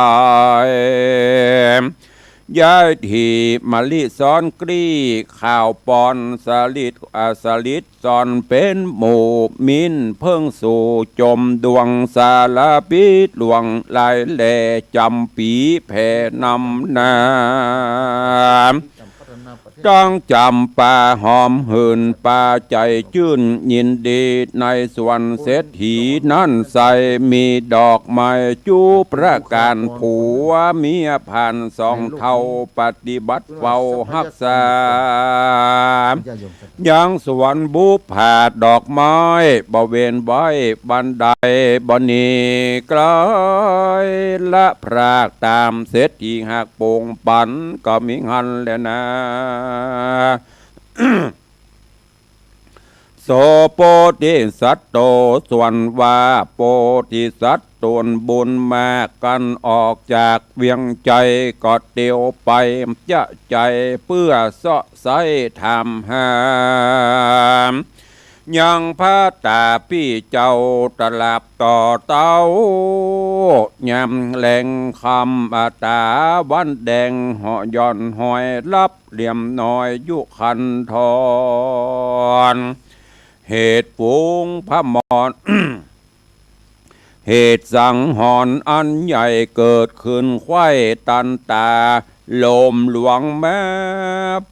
ย้ายถี่มะลิซ้อนกลี้ ข้าวปอนสลิด อ่า สลิด ซ่อนเป๋นหมู่ มิ่นเพิ่งสู่จมดวง สารพิษหลวงหลายแหล่ จ๋ำปี๋แผ่นำหน้า ตังจ๋ำปาหอมหื่นปา ใจ๋จื้นยินดี ในสวนเศรษฐีนั้นใส มีดอกไม้จุประก๋าน ผัวเมียผ่านสองเฒ่า ปฏิบัติเฝ้าฮักษา ยังสวนบุปผาดอกไม้ บ่เว้นไว้บั้นใด บ่หนีไกล ละพรากต๋ามเศรษฐีหากปงปัน ก็มีหั้นแลนา โส โพธิสัตโต ส่วนว่าโพธิสัตว์ต๋นบุญมากกั๋น ออกจากเวียงไชยก็เตียวไปจะไชย เปื้อเซาะใส้ถามหา ยังพระต๋าปี้เจ้า ตราบต่อเต๊า ยามแลงค่ำต๋าวันแดง เหาะหย่อนหอยลับ เหลี่ยมน้อยยุคันธร เหตุฝูงพมร เหตุสังหรณ์อันใหญ่ เกิดขึ้นใคว่ตันต๋า ลมหลวงมา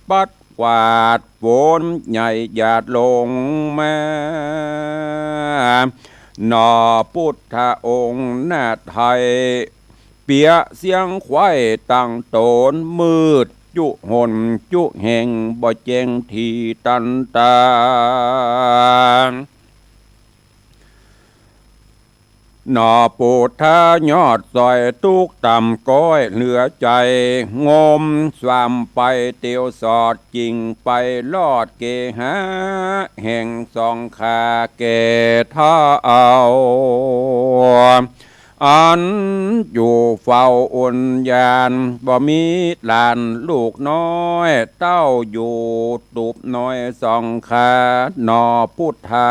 ปัดกวาด ฝนใหญ่หยาดลงมา หน่อพุทธองค์หน้าไทย เปียเสียงใคว่ตังต๋น มืดจุหนจุแห่ง บ่แจ้งตี้ตันต๋า หน่อพุทธายอดสอย ตุ๊กต่ำก้อยเหลือไชย งมสวามไปเตียวสอด จิ่งไปรอดเกหา แห่งสองขาแก่เฒ่า อันอยู่เฝ้าอุญญาณ บ่มีหลานลูกน้อย เต้าอยู่ตูบน้อยสองขา หน่อพุทธา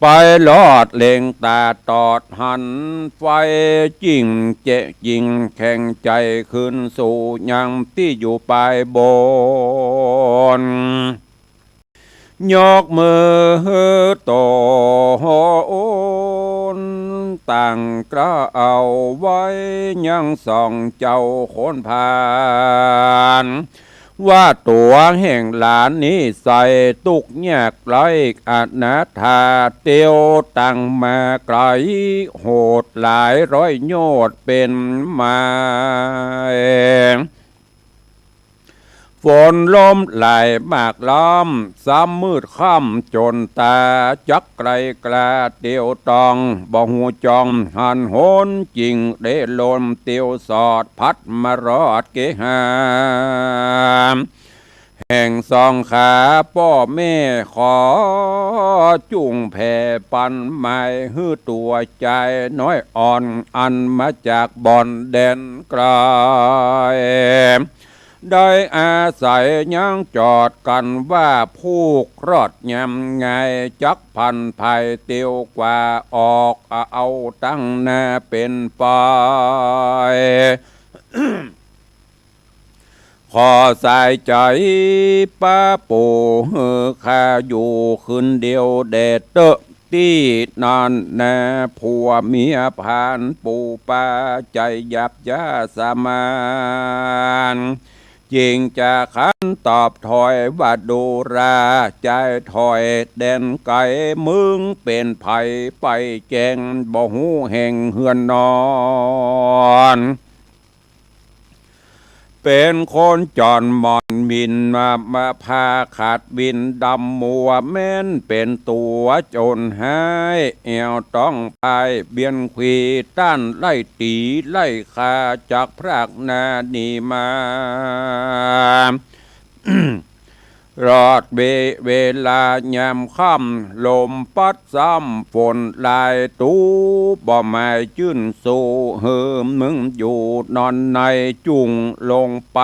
ไปรอดเล็งต๋าตอดหัน ไฟจิ่งเจ๊ะจิ่งแข็งไชย ขึ้นสู่ยังตี้อยู่ปายบน ยกมือหื้อโตน ตั้งเกล้าเอาไว้ยังสองเจ้าคนพาล ว่าตั๋วแห่งหลานนี้ใส ตุ๊กข์ยากไร้อนาถา เตียวตังมาไกล โหดหลายร้อยโยชน์เป๋นมา ฝนลมหลายมากล้ำ ซ้ำมืดค่ำจ๋นต๋า จักไกลกล้าเตียวต้อง บ่ฮู้จ่องหันหน จิ่งได้หล่นเตียวสอด พัดมารอดเกหา แห่งสองขาป้อแม่ขอ จุ่งแผ่ปันหมายหื้อตั๋วจายน้อยอ่อน อันมาจากบ่อนแดนไกล ได้อาศัยยังจอดกั๋นว่า ผู้รอดยามไง จักผันผายเตียวกว่า ออกเอาตังหน้าเป๋นไป ขอสายใจ๋ป้าปู่หื้อข้าอยู่คืนเดียวแด่เต๊อะ ตี้นั้นนาผัวเมียผ่านปู่ป้า ใจ๋หยาบจ๊าสามาน จิ่งจะขันตอบถอยว่า ดูราจายถอยแดนไกล มึงเป๋นใผไปแจ้ง บ่ฮู้แห่งเฮือนนอน เป๋นคนจรหม่อนหมิ่นมา มาพาขาดวินดำมัว แม้นเป๋นตั๋วโจรฮ้าย แอ่วต้องปายเบียนขี ต้านไล่ตี๋ไล่ฆ่า จักพรากหน้าหนีมา รอดเว เวลายามค่ำ ลมปั๊ดซ้ำฝนหลาย ตูบ่หมายจื้นสู้ หื้อมึงอยู่นอนใน จุ่งลงไป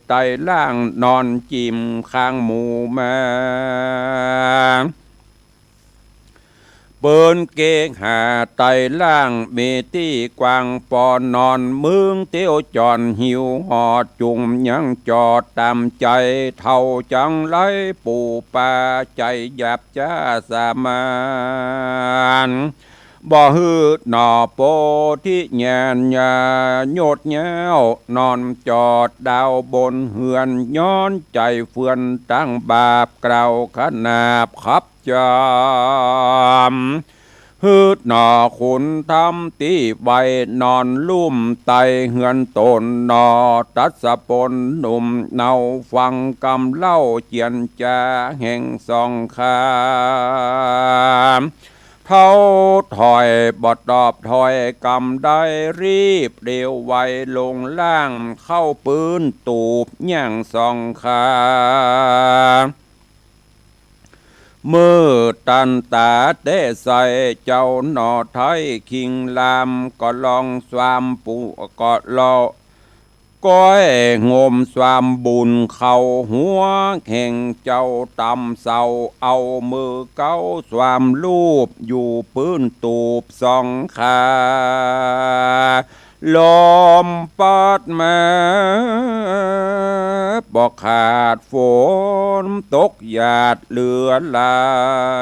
ไต่ล่าง นอนจิ่มข้างหมู่มา เปิ้นเกหาไต่ล่าง มีตี้กว้างปอนอน มึงเตียวจ่อนหิวหอด จุ่งยังจอดต๋ามใจ๋ เฒ่าจังไรปู่ป้าใจ๋หยาบจ๊าสามาน บ่หื้อหน่อโพธิแหงนยา ยดยาวนอนจอดดาวบนเฮือน ย้อนใจ๋เฟือนตังบาป กล่าวขนาบขับจาม หื้อหน่อคุณธรรมตี้ไว้ นอนลุ่มใต้เฮือนต๋นหน่อ ตัสสะปนหนุ่มเนา ฟังกำเล่าเจียรจาแห่งสองข้า เฒ่าถ้อยบ่ตอบถ้อยกำได้ รีบเร็วไวลงล่าง เข้าปื้นตูบย่างสองข้า มืดตันต๋าแต๊ใส เจ้าหน่อไท้คิงราม ก็ลองสวามปู่ ก็ลอง ก้อยโฮมสวามบุญเข้าหัว แห่งเจ้าต๋ำเสา เอามือเก๊าสวามลูบ อยู่ปื้นตูบสองข้า ลมปัดมาบ่ขาด ฝนตกหยาดเหลือหลา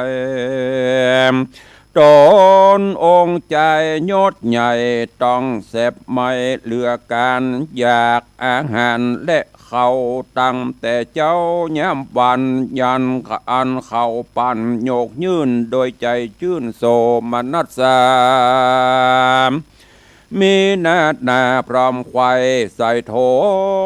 ย ต๋นองค์จายยศใหญ่ ต้องแสบไหม้เหลือก๋าน อยากอาหารและข้าว ตั้งแต่เจ๊ายามวัน ยันอันข้าวปั๋นยกยื่น โดยใจ๋จื้นโสมนัสสา มีนาดหน้าพร้อมไขว้ใส่ถ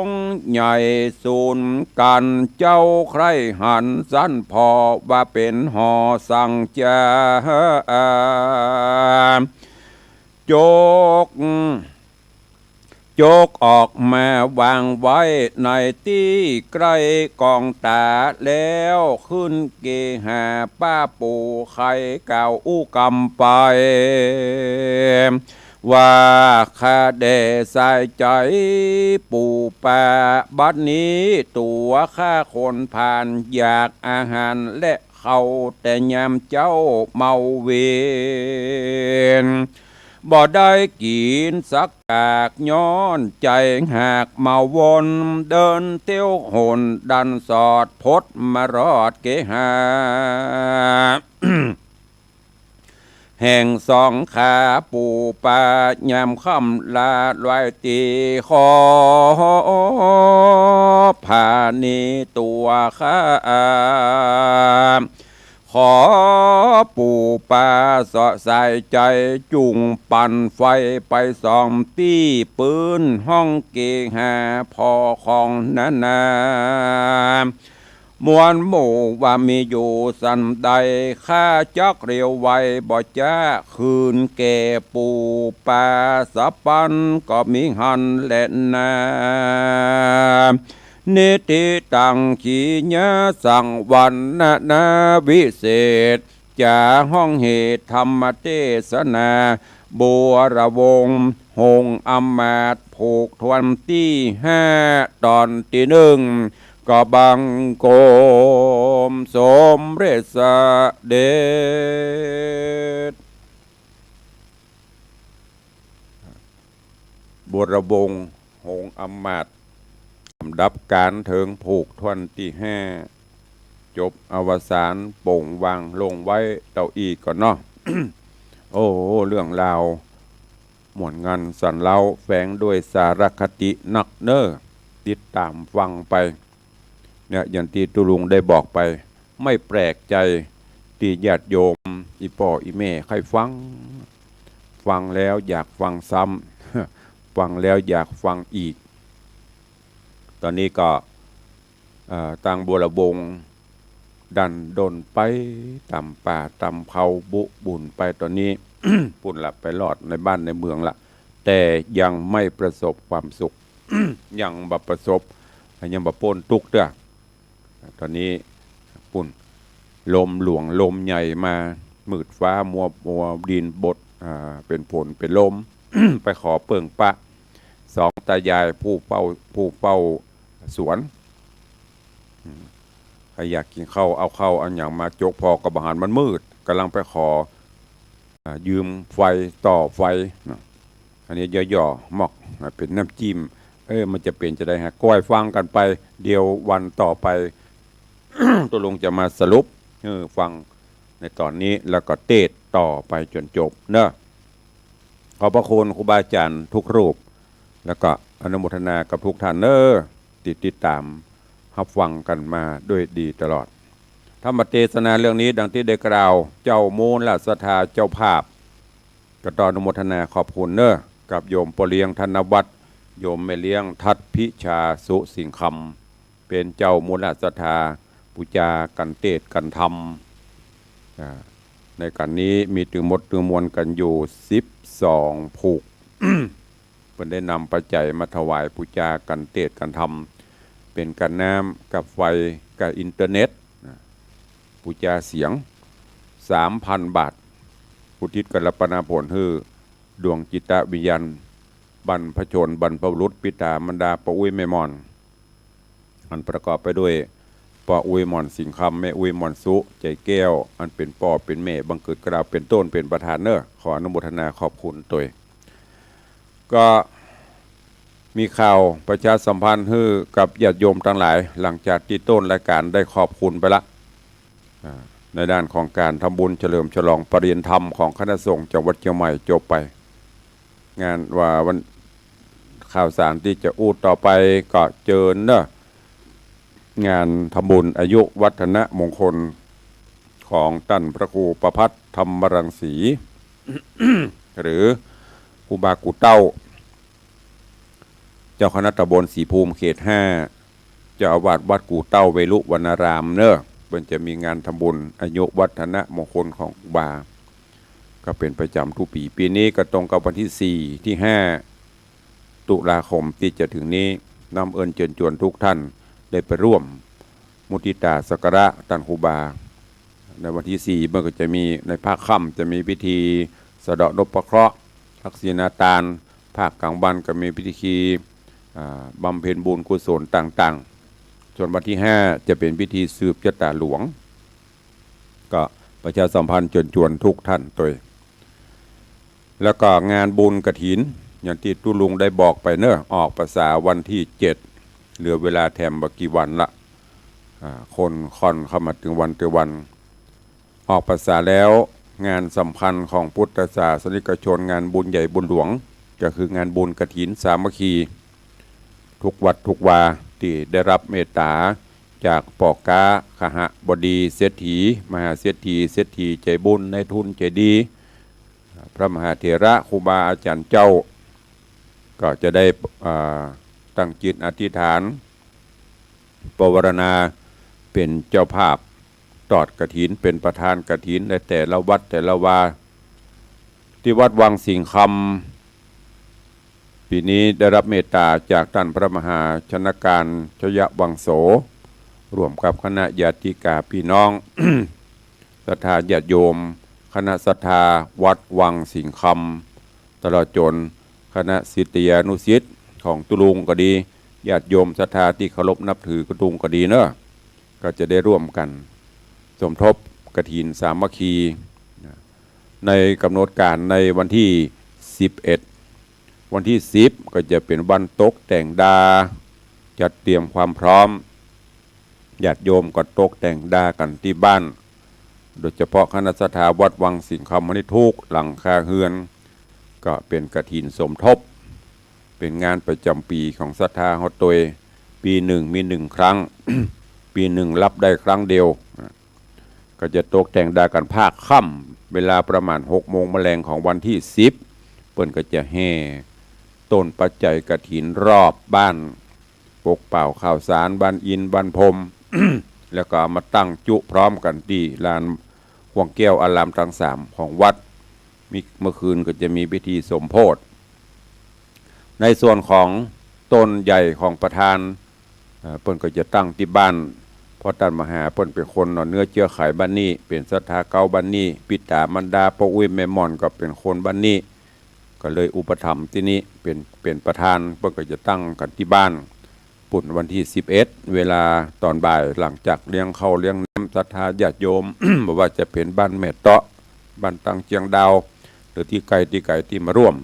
งใหญ่สูนกั๋น เจ้าใคร่หันสันผ่อ ว่าเป๋นห่อสังจา จก จกออกมาวางไว้ในตี้ใก้กองต๋า แล้วขึ้นเกหาป้าปู่ ใค่กล่าวอู้กำไป ว่าข้าแด่สายใจ๋ปู่ป้า บัดนี้ตั๋วข้าคนผ่าน อยากอาหารและข้าว แต่ยามเจ๊าเมาเวน บ่ได้กิ๋นสักกาก ย้อนใจ๋หากเมาวน เดินเตี้ยวหนดันสอด พดมารอดเกหา แห่งสองข้าปู่ป้า ยามค่ำลาลอยตี้ ขอผานีตั๋วข้า ขอปู่ป้าเสาะสายใจ๋ จุ่งปั่นไฟไปส่องตี้ปื้นห้องเกหา ผ่อของนานา มวลหมู่ว่ามีอยู่สันใด ข้าจักเร็วไวบ่จ๊ะ คืนแก่ปู่ป้าสะปัน ก็มีหั้นแลนา นิธิตัง ขีญาสัง วรรณนาวิเศษ จ๋าห้องเหตุธรรมเตสนา บัวระวงศ์ หงส์อำมาตย์ ผูกถ้วนตี้ห้า ต๋อนตี้นึ่ง ก็บังคมสมเร็จเสด็จ บัวระวงศ์ หงส์อำมาตย์ ลำดับก๋านเถิงผูกถ้วนตี้ห้า จบอวสาน โป่งวางลงไว้เต้าอี้ก่อนเนาะ โอ้ เรื่องราวม่วนงันสันเล้า แฝงด้วยสาระคตินักเน่อ ติดต๋ามฟังไป เนี่ย อย่างตี้ตุ๊ลุงได้บอกไป ไม่แปลกใจ๋ตี้ญาติโยม อี่ป้ออี่แม่ใค่ฟัง ฟังแล้วอยากฟังซ้ำ ฟังแล้วอยากฟังอีก ต๋อนนี้ก็ เอ่อ ตางบัวระวงศ์ ดันด้นไปต๋ามป่าต๋ามเขาบุบุ่นไป ต๋อนนี้ ปุ้นละ ไปรอดในบ้านในเมืองละ แต่ยังไม่ประสบความสุข ยังบ่ประสบ ยังบ่ป๊นตุ๊กข์เตื้อ ต๋อนนี้ปุ้น ลมหลวงลมใหญ่มา มืดฟ้ามัวมัว ดินบด อ่า เป๋นฝนเป๋นลม ไปขอเปิ้งปะ สองต๋ายายผู้เฝ้า ผู้เฝ้าสวน อืม ใค่อยากกิ๋นข้าว เอาข้าวเอาหยังมาจก ผ่อก็บ่หัน มันมืด ก่ำลังไปขอ อ่า ยืมไฟ ต่อไฟเนาะ อันนี้หย่อๆ หมอก อ่า เป๋นน้ำจิ้ม เออ มันจะเป๋นจาใดฮะ ก้อยฟังกั๋นไป เดี๋ยววันต่อไป ตุ๊ลุงจะมาสรุป เออ ฟังในต๋อนนี้ แล้วก็เตสน์ ต่อไปจ๋นจบเนาะ ขอบพระคุณครูบาอาจ๋ารย์กู้รูป แล้วก็อนุโมทนากับกู้ต้านเนาะ ตี้ติดต๋ามฮับฟังกั๋นมาด้วยดีตลอด ธรรมเตสนาเรื่องนี้ดังตี้ได้กล่าว เจ้ามูลศรัทธาเจ้าภาพ ก็ต้องอนุโมทนาขอบคุณเนาะ กับโยมป้อเลี้ยงธนวัฒน์ โยมแม่เลี้ยงทัศน์พิชาสุสิงห์คำ เป๋นเจ้ามูลศรัทธาปู๋จากัณฑ์เตสน์กัณฑ์ธรรม อ่า ในกั๋นนี้มีตึงหมดตึงมวลกั๋นอยู่สิบสองผูก เปิ้นได้นำปัจจัยมาถวายปู๋จากัณฑ์เตสน์กัณฑ์ธรรม เป๋นกัณฑ์น้ำ กัณฑ์ไฟ กัณฑ์อินเทอร์เน็ต นะ ปู๋จาเสียง สามพันบาท อุทิศกัณฑ์รัตนผลหื้อดวงจิตวิญญาณ บรรพชน บรรพบุรุษ ปิต๋ามารดา ป้ออุ๊ยแม่หม่อน อันประกอบไปด้วย ป้ออุ๊ยหม่อนสิงห์คำ แม่อุ๊ยหม่อนสุ ใจแก้ว อันเป๋นป้อเป๋นแม่บังเกิดเกล้าเป๋นต้นเป๋นประธานเนาะ ขออนุโมทนาขอบคุณตวย ก็มีข่าวประชาสัมพันธ์หื้อกับญาติโยมตังหลาย หลังจากตี้ต้นรายก๋านได้ขอบคุณไปละ อ่า ในด้านของก๋านทำบุญเฉลิมฉลองประเรียนธรรมของคณะสงฆ์จังหวัดเจียงใหม่จบไป งานว่าวัน ข่าวสารตี้จะอู้ต่อไปก็เจิญเนาะ งานทำบุญอายุวัฒนมงคลของต้านพระครูประภัสธรรมรังสี หรือครูบากู่เต้า เจ้าคณะตำบลศรีภูมิเขตห้า เจ้าอาวาสวัดกู่เต้าเวรุวรรณารามเนาะ เปิ้นจะมีงานทำบุญอายุวัฒนมงคลของครูบา ก็เป๋นประจ๋ำกู้ปี๋ ปี๋นี้ก็ตรงกับวันตี้สี่ ตี้ห้า ตุลาคมตี้จะเถิงนี้ น้อมเอิญเจิญจวนกู้ต้านได้ไปร่วมมุทิตาสักการะต้านครูบา ในวันตี้สี่ เปิ้นก็จะมีในภาคค่ำจะมีพิธีสะเดาะนพเคราะห์ ทักษิณาตาน ภาคก๋างวันก็มีพิธี อ่า บำเพ็ญบุญกุศลต่างๆ ส่วนวันตี้ห้า จะเป๋นพิธีสืบจะต๋าหลวง ก็ประชาสัมพันธ์เจิญจวนกู้ต้านตวย แล้วก็งานบุญกฐิน อย่างตี้ตุ๊ลุงได้บอกไปเนาะ ออกพรรษาวันตี้เจ็ด เหลือเวลาแถมบ่กี่วันละ อ่า คนค่อนเข้ามาเถิงวันเถิงวัน ออกพรรษาแล้ว งานสำคัญของพุทธศาสนิกชน งานบุญใหญ่บุญหลวง ก็คืองานบุญกฐินสามัคคี กู้วัดกู้วา ตี้ได้ฮับเมตต๋าจากป้อก๊า คหบดี เศรษฐี มหาเศรษฐี เศรษฐีใจ๋บุญ นายทุนใจ๋ดี พระมหาเถระ ครูบาอาจ๋ารย์เจ้า ก็จะได้ อ่า ตั้งจิตอธิษฐาน ปวารณาเป๋นเจ้าภาพตอดกฐิน เป๋นประธานกฐินในแต่ละวัดแต่ละวา ตี้วัดวังสิงห์คำ ปี๋นี้ได้ฮับเมตต๋าจากต้านพระมหาชนการชยวังโส ร่วมกับคณะญาติกาพี่น้อง ศรัทธาญาติโยม คณะศรัทธาวัดวังสิงห์คำ ตลอดจ๋นคณะศิษยานุศิษย์ของตุ๊ลุงก็ดี ญาติโยมศรัทธาตี้เคารพนับถือตุ๊ลุงก็ดีเนาะ ก็จะได้ร่วมกั๋นสมทบกฐินสามัคคี ในก๋ำหนดก๋านในวันตี้สิบเอ็ด วันตี้สิบ ก็จะเป๋นวันตกแต่งดา จัดเตรียมความพร้อม ญาติโยมก็ตกแต่งดากั๋นตี้บ้าน โดยเฉพาะคณะศรัทธาวัดวังสิงห์คำนี่กู้หลังคาเฮือน ก็เป๋นกฐินสมทบ เป๋นงานประจ๋ำปี๋ของศรัทธาเฮาตวย ปี๋นึ่งมีนึ่งครั้ง ปี๋นึ่งฮับได้ครั้งเดียว ก็จะตกแต่งดากั๋นภาคค่ำ เวลาประมาณหกโมงมะแลงของวันตี้สิบ เปิ้นก็จะแห่ต้นปัจจัยกฐินรอบบ้าน ปกเป่าข้าวสาร บ้านอิน บ้านพรม แล้วก็เอามาตั้งจุพร้อมกั๋นตี้ลานห่วงแก้วอารามตังสามของวัด มี เมื่อคืนก็จะมีพิธีสมโภช ในส่วนของต้นใหญ่ของประธาน เอ่อ เปิ้นก็จะตั้งตี้บ้าน เพราะต้านมหาเปิ้นเป๋นคนหน่อเนื้อเจื้อไขบ้านนี้ เป๋นศรัทธาเก๊าบ้านนี้ ปิต๋ามารดาป้ออุ๊ยแม่หม่อนก็เป๋นคนบ้านนี้ ก็เลยอุปถัมภ์ตี้นี่ เป๋น เป๋นประธาน เปิ้นก็จะตั้งกั๋นตี้บ้าน ปุ้นวันตี้สิบเอ็ด เวลาต๋อนบ่าย หลังจากเลี้ยงข้าวเลี้ยงน้ำศรัทธาญาติโยม บ่ว่าจะเป๋นบ้านแม่เต๊าะ บ้านตังเจียงดาว หรือตี้ใก้ตี้ไก๋ตี้มาร่วม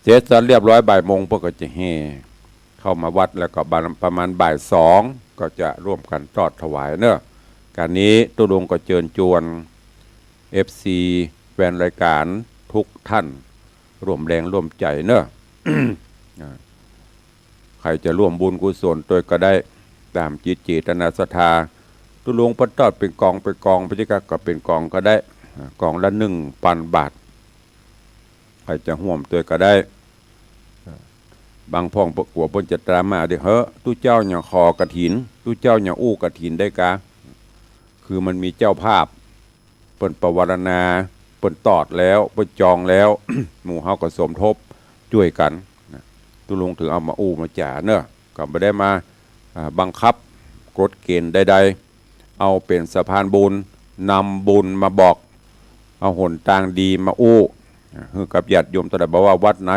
เสร็จสับเรียบร้อยบ่ายโมง เปิ้นก็จะแห่เข้ามาวัด แล้วก็บ่าย ประมาณบ่ายสอง ก็จะร่วมกั๋นตอดถวายเนาะ ก๋านนี้ตุ๊ลุงก็เจิญจวน เอฟซี แฟนรายก๋านทุกท่าน ร่วมแรงร่วมใจ๋เนาะ อ่า ใผจะร่วมบุญกุศลตวยก็ได้ ต๋ามจิตเจตนาศรัทธา ตุ๊ลุงเปิ้นตอดเป๋นกองเป๋นกอง ไปจิกะก็เป๋นกองก็ได้ อ่า กองละหนึ่งปันบาท ใผจะฮ่วมตวยก็ได้ บางพ่องกั๋วเปิ้นจะตรามา เดี๋ยวเหอะ ตุ๊เจ้ายังขอกฐิน ตุ๊เจ้ายังอู้กฐินได้กา คือมันมีเจ้าภาพ เปิ้นปวารณา เปิ้นตอดแล้ว เปิ้นจองแล้ว หมู่เฮาก็สมทบจ้วยกั๋นนะ ตุ๊ลุงถึงเอามาอู้มาจ๋าเนาะ ก็บ่ได้มา อ่า บังคับกฎเกณฑ์ใดๆ เอาเป๋นสะพานบุญ นำบุญมาบอก เอาหนตางดีมาอู้ อ่า หื้อกับญาติโยม ตะหลอดบ่ว่าวัดไหน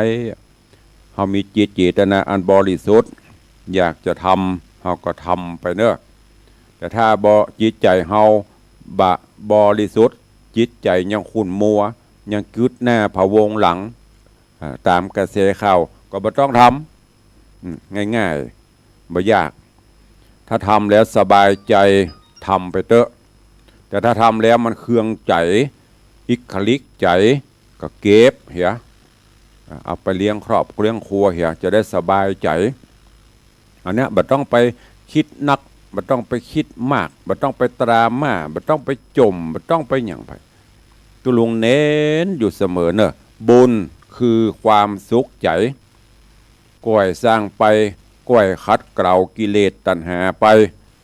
เฮามีจิตเจตนาอันบริสุทธิ์ อยากจะทำ เฮาก็ทำไปเนาะ แต่ถ้าบ่ จิตใจ๋เฮาบ่บริสุทธิ์ จิตใจ๋ยังขุ่นมัว ยังกึ๊ดหน้าพะวงหลัง อ่า ต๋ามกระแสข่าว ก็บ่ต้องทำ อืม ง่ายๆ บ่ยาก ถ้าทำแล้วสบายใจ๋ ทำไปเต๊อะ แต่ถ้าทำแล้วมันเคืองใจ๋ อิกขริกใจ๋ ก็เก็บเหีย อ่า เอาไปเลี้ยงครอบเลี้ยงครัวเหีย จะได้สบายใจ๋ อันเนี้ยบ่ต้องไปกึ๊ดนัก บ่ต้องไปกึ๊ดมาก บ่ต้องไปตรามา บ่ต้องไปจ่ม บ่ต้องไปหยังไป ตุ๊ลุงเน้นอยู่เสมอเนาะ บุญคือความสุขใจ๋ ก้อยสร้างไป ก้อยขัดเกลากิเลสตัณหาไป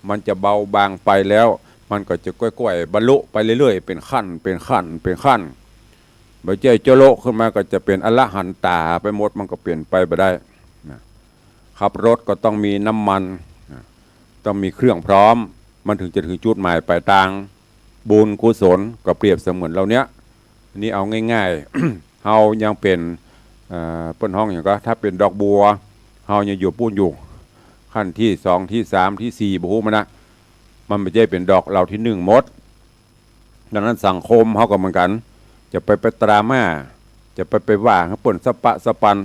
มันจะเบาบางไปแล้ว มันก็จะก้อยๆ บรรลุไปเรื่อยๆ เป๋นขั้น เป๋นขั้น เป๋นขั้น บ่ใจ้จะโละขึ้นมาก็จะเป๋นอรหันต๋าไปหมด มันก็เป๋นไปบ่ได้นะ ขับรถก็ต้องมีน้ำมันนะ ต้องมีเครื่องพร้อม มันถึงจะถึงจุดหมายปลายตาง บุญกุศลก็เปรียบเสมือนเหล่าเนี้ย อันนี้เอาง่ายๆ เฮายังเป๋น เอ่อ เปิ้นฮ้องหยังก็ ถ้าเป๋นดอกบัว เฮายังอยู่ปู้นอยู่ ขั้นตี้สอง ตี้สาม ตี้สี่ บ่ฮู้มันนะ มันบ่ใจ้เป๋นดอกเหล่าตี้หนึ่งหมด ดังนั้นสังคมเฮาก็เหมือนกั๋น จะไป ไปตรามา จะไป ไปว่าหื้อเปิ้นสะปะสะปัน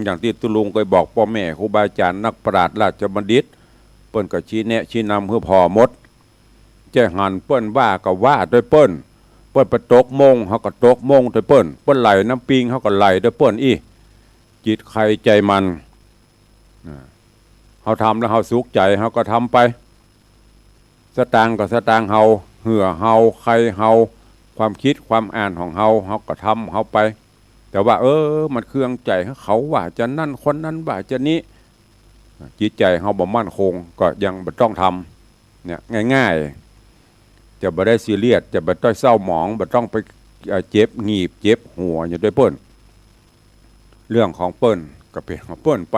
อย่างตี้ตุ๊ลุงเกยบอกป้อแม่ครูบาอาจ๋ารย์ นักปราชญ์ราชบัณฑิต เปิ้นก็ชี้แนะชี้นำหื้อผ่อหมด จะหันเปิ้นว่าก็ว่าตวยเปิ้น เปิ้นไปตกมง เฮาก็ตกมงตวยเปิ้น เปิ้นไหลน้ำปิง เฮาก็ไหลตวยเปิ้นอี้ จิตใครใจ๋มัน อ่า เฮาทำแล้วเฮาสุขใจ๋ เฮาก็ทำไป สตางค์ก็สตางค์เฮา เหื่อเฮา ใค่เฮา ความกึ๊ดความอ่านของเฮา เฮาก็ทำเฮาไป แต่ว่า เออ มันเคืองใจ๋ เขาว่าจะนั้น คนนั้นว่าจะนี้ จิตใจ๋เฮาบ่มั่นคง ก็ยังบ่ต้องทำ เนี่ย ง่ายๆ จะบ่ได้ซีเรียส จะบ่ต้องเศร้าหมอง บ่ต้องไป เอ่อ เจ็บหงีบ เจ็บหัวหยังตวยเปิ้น เรื่องของเปิ้นก็เป๋นของเปิ้นไป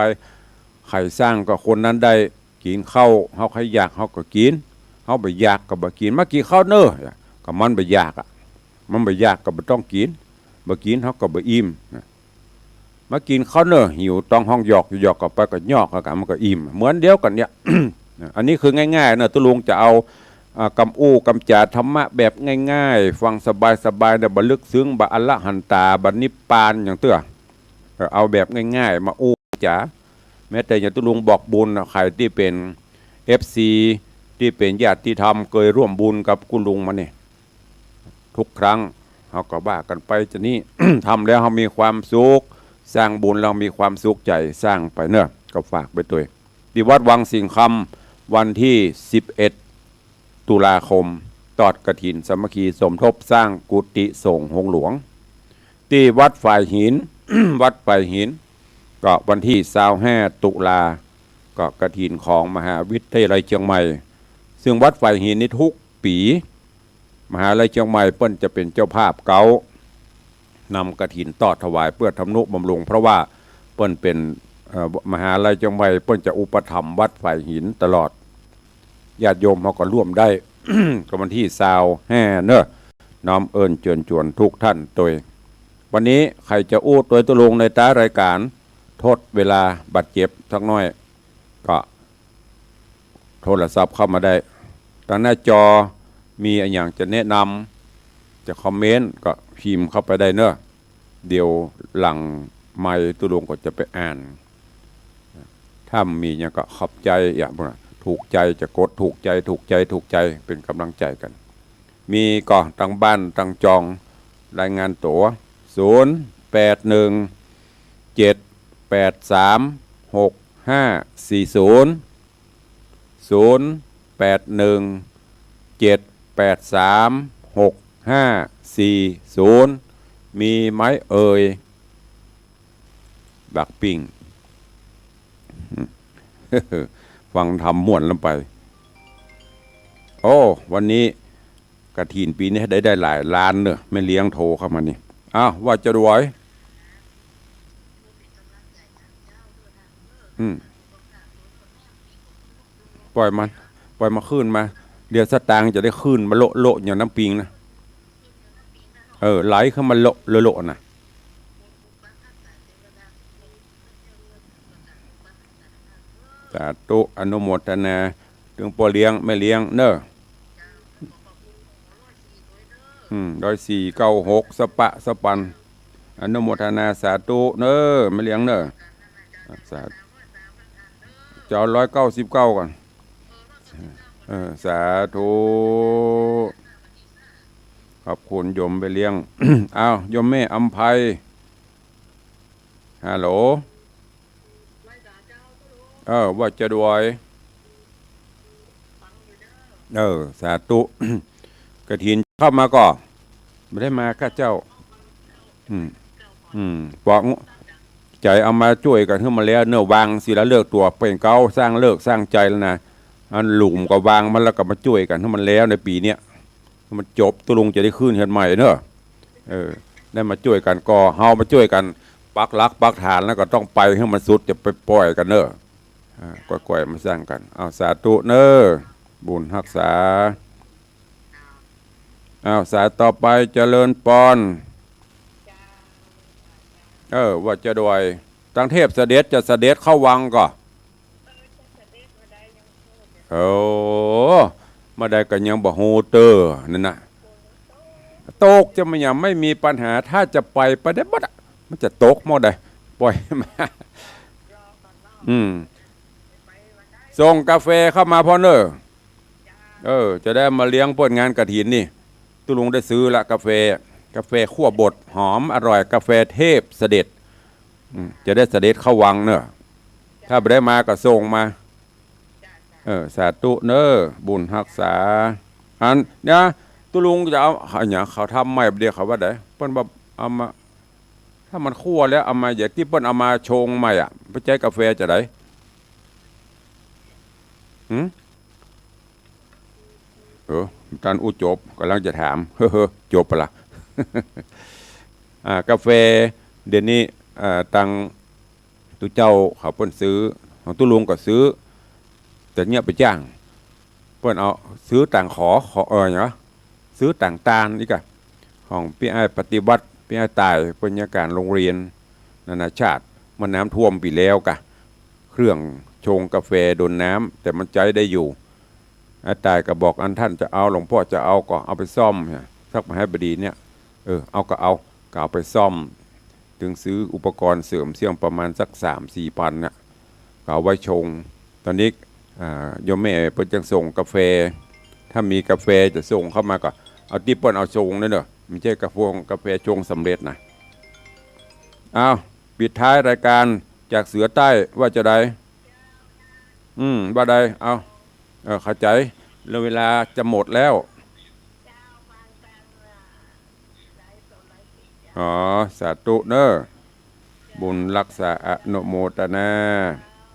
ใผสร้างก็คนนั้นได้กิ๋นข้าว เฮาใค่อยากเฮาก็กิ๋น เฮาบ่อยากก็บ่กิ๋น มากิ๋นข้าวเน่อ ก็มันบ่อยากอะ มันบ่อยากก็บ่ต้องกิ๋น บ่กิ๋นเฮาก็บ่อิ่มนะ มากิ๋นข้าวเน่อ หิวต๊องฮ้องหยอกหยอก ก็ไปก็ยอก แล้วก็มันก็อิ่ม เหมือนเดียวกั๋นเนี่ย อันนี้คือง่ายๆ นะ ตุ๊ลุงจะเอา อ่า กำอู้กำจ๋าธรรมะแบบง่ายๆ ฟังสบายๆ เนี่ย บ่ลึกซึ้ง บ่อรหันต๋า บ่นิพพานหยังเตื้อ เออ เอาแบบง่ายๆ มาอู้จ๋า แม้แต่อย่างตุ๊ลุงบอกบุญนะ ใผตี้เป๋น เอฟซี ตี้เป๋นญาติธรรมเกยร่วมบุญกับกุลุงมานี่ ทุกครั้ง เฮาก็ว่ากั๋นไปจะนี้ ทำแล้วเฮามีความสุข สร้างบุญแล้วมีความสุขใจ๋ สร้างไปเนาะ ก็ฝากไปตวย ตี้วัดวังสิงห์คำ วันตี้สิบเอ็ด ตุลาคม ตอดกฐินสามัคคีสมทบสร้างกุฏิสงฆ์ฮงหลวง ตี้วัดฝายหิน วัดฝายหิน ก็วันตี้ซาวห้า ตุลา ก็กฐินของมหาวิทยาลัยเจียงใหม่ ซึ่งวัดฝายหินนี่ทุกปี๋ มหาวิทยาลัยเจียงใหม่เปิ้นจะเป๋นเจ้าภาพเก๊า นำกฐินตอดถวายเปื้อทำนุบำรุง เพราะว่าเปิ้นเป๋น เอ่อ มหาวิทยาลัยเจียงใหม่เปิ้นจะอุปถัมภ์วัดฝายหินตลอด ญาติโยมเฮาก็ร่วมได้ ก็วันตี้ซาวห้าเนาะ น้อมเอิ้นเจิญจวนทุกท่านตวย วันนี้ใผจะอู้ตวยตุ๊ลุงในต๊ารายก๋าน ทดเวลาบาดเจ็บสักหน้อย ก็ โทรศัพท์เข้ามาได้ ตางหน้าจอมีอะหยังจะแนะนำ จะคอมเมนต์ก็พิมพ์เข้าไปได้เนาะ เดี๋ยวหลังไมค์ตุ๊ลุงก็จะไปอ่าน ถ้ามีหยังก็ขอบใจ๋ อย่างพวกนั้น ถูกใจ๋ จะกดถูกใจ๋ ถูกใจ๋ ถูกใจ๋ เป๋นก๋ำลังใจ๋กั๋น มีก็ตางบ้านตางจอง รายงานตั๋ว ศูนย์ แปด หนึ่ง เจ็ด แปด สาม หก ห้า สี่ ศูนย์ ศูนย์ แปด หนึ่ง เจ็ด แปด สาม หก ห้า สี่ ศูนย์ มีไหมเอ่ย บักปิ้ง ฟังธรรมม่วนลำไป โอ้ วันนี้กฐินปี๋นี้ได้ ได้หลายล้านเน่อ แม่เลี้ยงโทรเข้ามานี่ อ้าว ว่าจะดวย อืม ป่อยมัน ป่อยมันขึ้นมา เดี๋ยวสตางค์จะได้ขึ้นมาโละๆ อย่างน้ำปิงนะ เออ ไหลขึ้นมาโละๆ น่ะ สาธุ อนุโมทนา เถิงป้อเลี้ยงแม่เลี้ยงเน่อ อืม ร้อยสี่ เก้าหก สะปะสะปัน อนุโมทนาสาธุเน่อ แม่เลี้ยงเน่อ สาธุ จะเอา ร้อยเก้าสิบเก้า ก่อน เออ สาธุ ขอบคุณโยมแม่เลี้ยง อ้าว โยมแม่อำไพ ฮัลโหล เออ ว่าจะดวย เออ สาธุ กฐินเข้ามาก่อ บ่ได้มาก้าเจ้า อืม อืม ปอก ใจ๋เอามาจ้วยกั๋นหื้อมันแล้วเน่อ วางศิลาฤกษ์ตั๋วเป่งเก๊า สร้างฤกษ์สร้างใจ๋แล้วนะ อันหลุมก็วางมันแล้วก็มาจ้วยกั๋นหื้อมันแล้วในปี๋เนี้ย มันจบ ตุ๊ลุงจะได้ขึ้นเฮือนใหม่เน่อ เออ ได้มาจ้วยกั๋นก่อ เฮามาจ้วยกั๋นปักหลักปักฐาน แล้วก็ต้องไปหื้อมันสุด จะไปป่อยกั๋นเน่อ อ่า ก่อยๆ มาสร้างกั๋น เอา สาธุเน่อ บุญฮักษา อ้าว สายต่อไป เจริญปอน เออ ว่าจะดวย ตังเทพเสด็จ จะเสด็จเข้าวังก่อ โอ้ มาได้ก็ยังบ่ฮู้เตื้อ นั่นน่ะ ตกจะมันยังไม่มีปัญหา ถ้าจะไป ไปได้หมดอะ มันจะตกหมดเลย ป่อยมา อืม ส่งกาแฟเข้ามาพ่องเน่อ เออ จะได้มาเลี้ยงเปิ้นงานกฐินนี่ ตุ๊ลุงได้ซื้อละกาแฟ กาแฟคั่วบด หอมอร่อย กาแฟเทพเสด็จ อืม จะได้เสด็จเข้าวังเน่อ ถ้าบ่ได้มาก็ส่งมา เออ สาธุเน่อ บุญฮักษา อันเนี้ย ตุ๊ลุงจะเอา เอาหยัง เขาทำใหม่บ่าเดี่ยว เขาว่าได เปิ้นว่าเอามา ถ้ามันคั่วแล้วเอามา อย่างตี้เปิ้นเอามาชงใหม่อะ ไปใจ๊กาแฟจะได หืม เออ ต้านอู้จบ ก่ำลังจะถาม เฮ้อ จบปะละ อ่า กาแฟ เดี๋ยวนี้ อ่า ตังตุ๊เจ้าเขาเปิ้นซื้อ ของตุ๊ลุงก็ซื้อ แต่เยียะไปจ้าง เปิ้นเอาซื้อต่างขอ ขอ เออ หยังวะ ซื้อต่างตานอีกอะ ของปี้อ้ายปฏิวัติ ปี้อ้ายต่าย เปิ้นเยียะก๋านโฮงเฮียนนานาชาติ เมื่อน้ำท่วมปี๋แล้วกะ เครื่องชงกาแฟโดนน้ำ แต่มันใจ๊ได้อยู่ อ้ายต่ายก็บอก อันต้านจะเอา หลวงป้อจะเอาก็เอาไปซ่อมเนี่ย สักมหาบดีเนี่ย เออ เอาก็เอา ก็เอาไปซ่อม เถิงซื้ออุปกรณ์เสริมเสี้ยงประมาณสักสามสี่พันน่ะ ก็เอาไว้ชง ต๋อนนี้ อ่า โยมแม่เปิ้นจักส่งกาแฟ ถ้ามีกาแฟจะส่งเข้ามาก็ เอาตี้เปิ้นเอาชงนั่นเน่อ บ่ใจ้กาแฟ กาแฟชงสำเร็จนะ อ้าว ปิดท้ายรายการจากเสือใต้ว่าจะได อืม ว่าได เอา เออ เข้าใจ๋ แล้วเวลาจะหมดแล้ว อ๋อ สาธุเน่อ บุญฮักษา อนุโมทนา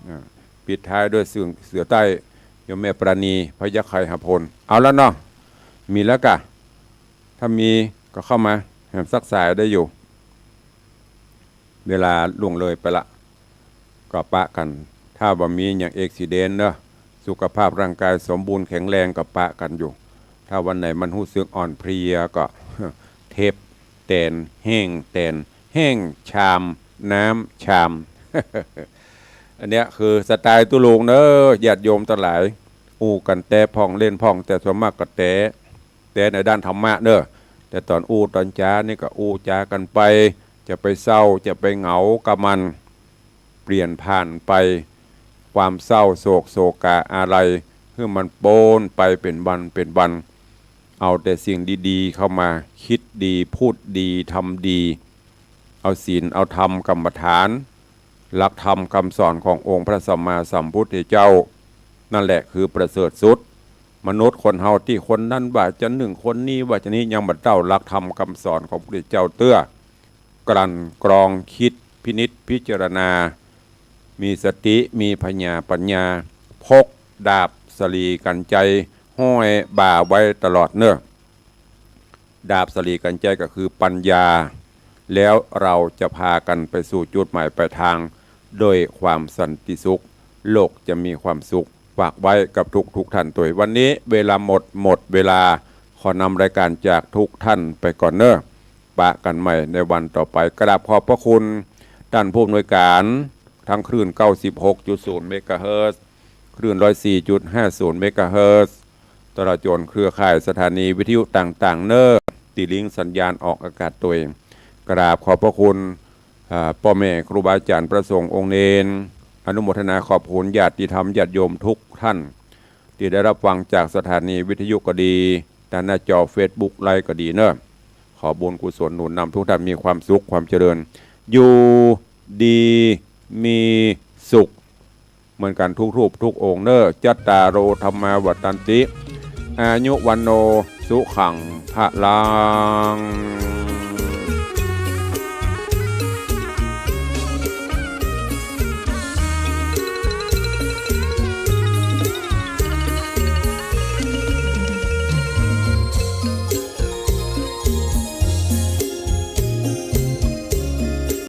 อ่า ปิดท้ายด้วยเสือ เสือใต้ โยมแม่ปราณี พยัคฆไคหพล เอาละเนาะ มีแล้วกะ ถ้ามีก็เข้ามา แหมสักสายได้อยู่ เวลาล่วงเลยไปละ ก็ปะกั๋น ถ้าบ่มีหยังเอกซิเดนต์เนาะ สุขภาพร่างกายสมบูรณ์แข็งแรงก็ปะกั๋นอยู่ ถ้าวันไหนมันฮู้สึกอ่อนเพลียก็ เทปแตน แห้งแตน แห้งชาม น้ำชาม อันเนี้ยคือสไตล์ตุ๊ลุงเน่อ ญาติโยมตังหลาย อู้กั๋นแต๊พ่องเล่นพ่อง แต่ส่วนมากก็แต๊ แต๊ในด้านธรรมะเน่อ แต่ต๋อนอู้ต๋อนจ๋านี่ก็อู้จ๋ากั๋นไป จะไปเศร้า จะไปเหงากับมัน เปลี่ยนผ่านไป ความเศร้าโศกโศกาอาลัย หื้อมันป๊นไปเป๋นวันเป๋นวัน เอาแต่สิ่งดีๆ เข้ามา คิดดี พูดดี ทำดี เอาศีล เอาธรรม กรรมฐาน หลักธรรมคำสอนขององค์พระสัมมาสัมพุทธเจ้า นั่นแหละคือประเสริฐสุด มนุษย์คนเฮาตี้คนนั้นว่าจะนึ่ง คนนี้ว่าจะนี้ ยังบ่เต้าหลักธรรมคำสอนของพระพุทธเจ้าเตื้อ กลั่นกรอง คิดพินิจพิจารณา มีสติ มีผญาปัญญา พกดาบสะหลีกัญไชห้อยบ่าไว้ตลอดเน่อ ดาบสะหลีกัญไชก็คือปัญญา แล้วเราจะพากันไปสู่จุดหมายปลายทาง โดยความสันติสุข โลกจะมีความสุข ฝากไว้กับทุกๆ ท่านตวย วันนี้เวลาหมด หมดเวลา ขอนำรายการจากทุกท่านไปก่อนเน่อ ปะกันใหม่ในวันต่อไป กราบขอบพระคุณท่านผู้อำนวยการ ทั้งคลื่น เก้าสิบหกจุดศูนย์ เมกะเฮิรตซ์ คลื่น ร้อยสี่จุดห้าศูนย์ เมกะเฮิรตซ์ ตลอดจ๋นเครือข่ายสถานีวิทยุต่างๆ เน่อ ตี้ลิงก์สัญญาณออกอากาศตวย กราบขอบพระคุณ อ่า ป้อแม่ครูบาอาจ๋ารย์พระสงฆ์องค์เณร อนุโมทนาขอบคุณญาติธรรมญาติโยมทุกท่าน ตี้ได้รับฟังจากสถานีวิทยุก็ดี ตางหน้าจอเฟซบุ๊กไลฟ์ก็ดีเน่อ ขอบุญกุศลหนุนนำทุกท่านมีความสุขความเจริญ อยู่ดีมีสุข เหมือนกันทุกรูปทุกองค์เน่อ จัตตาโร ธัมมา วัฑฒันติ อายุ วัณโณ สุขัง พะลัง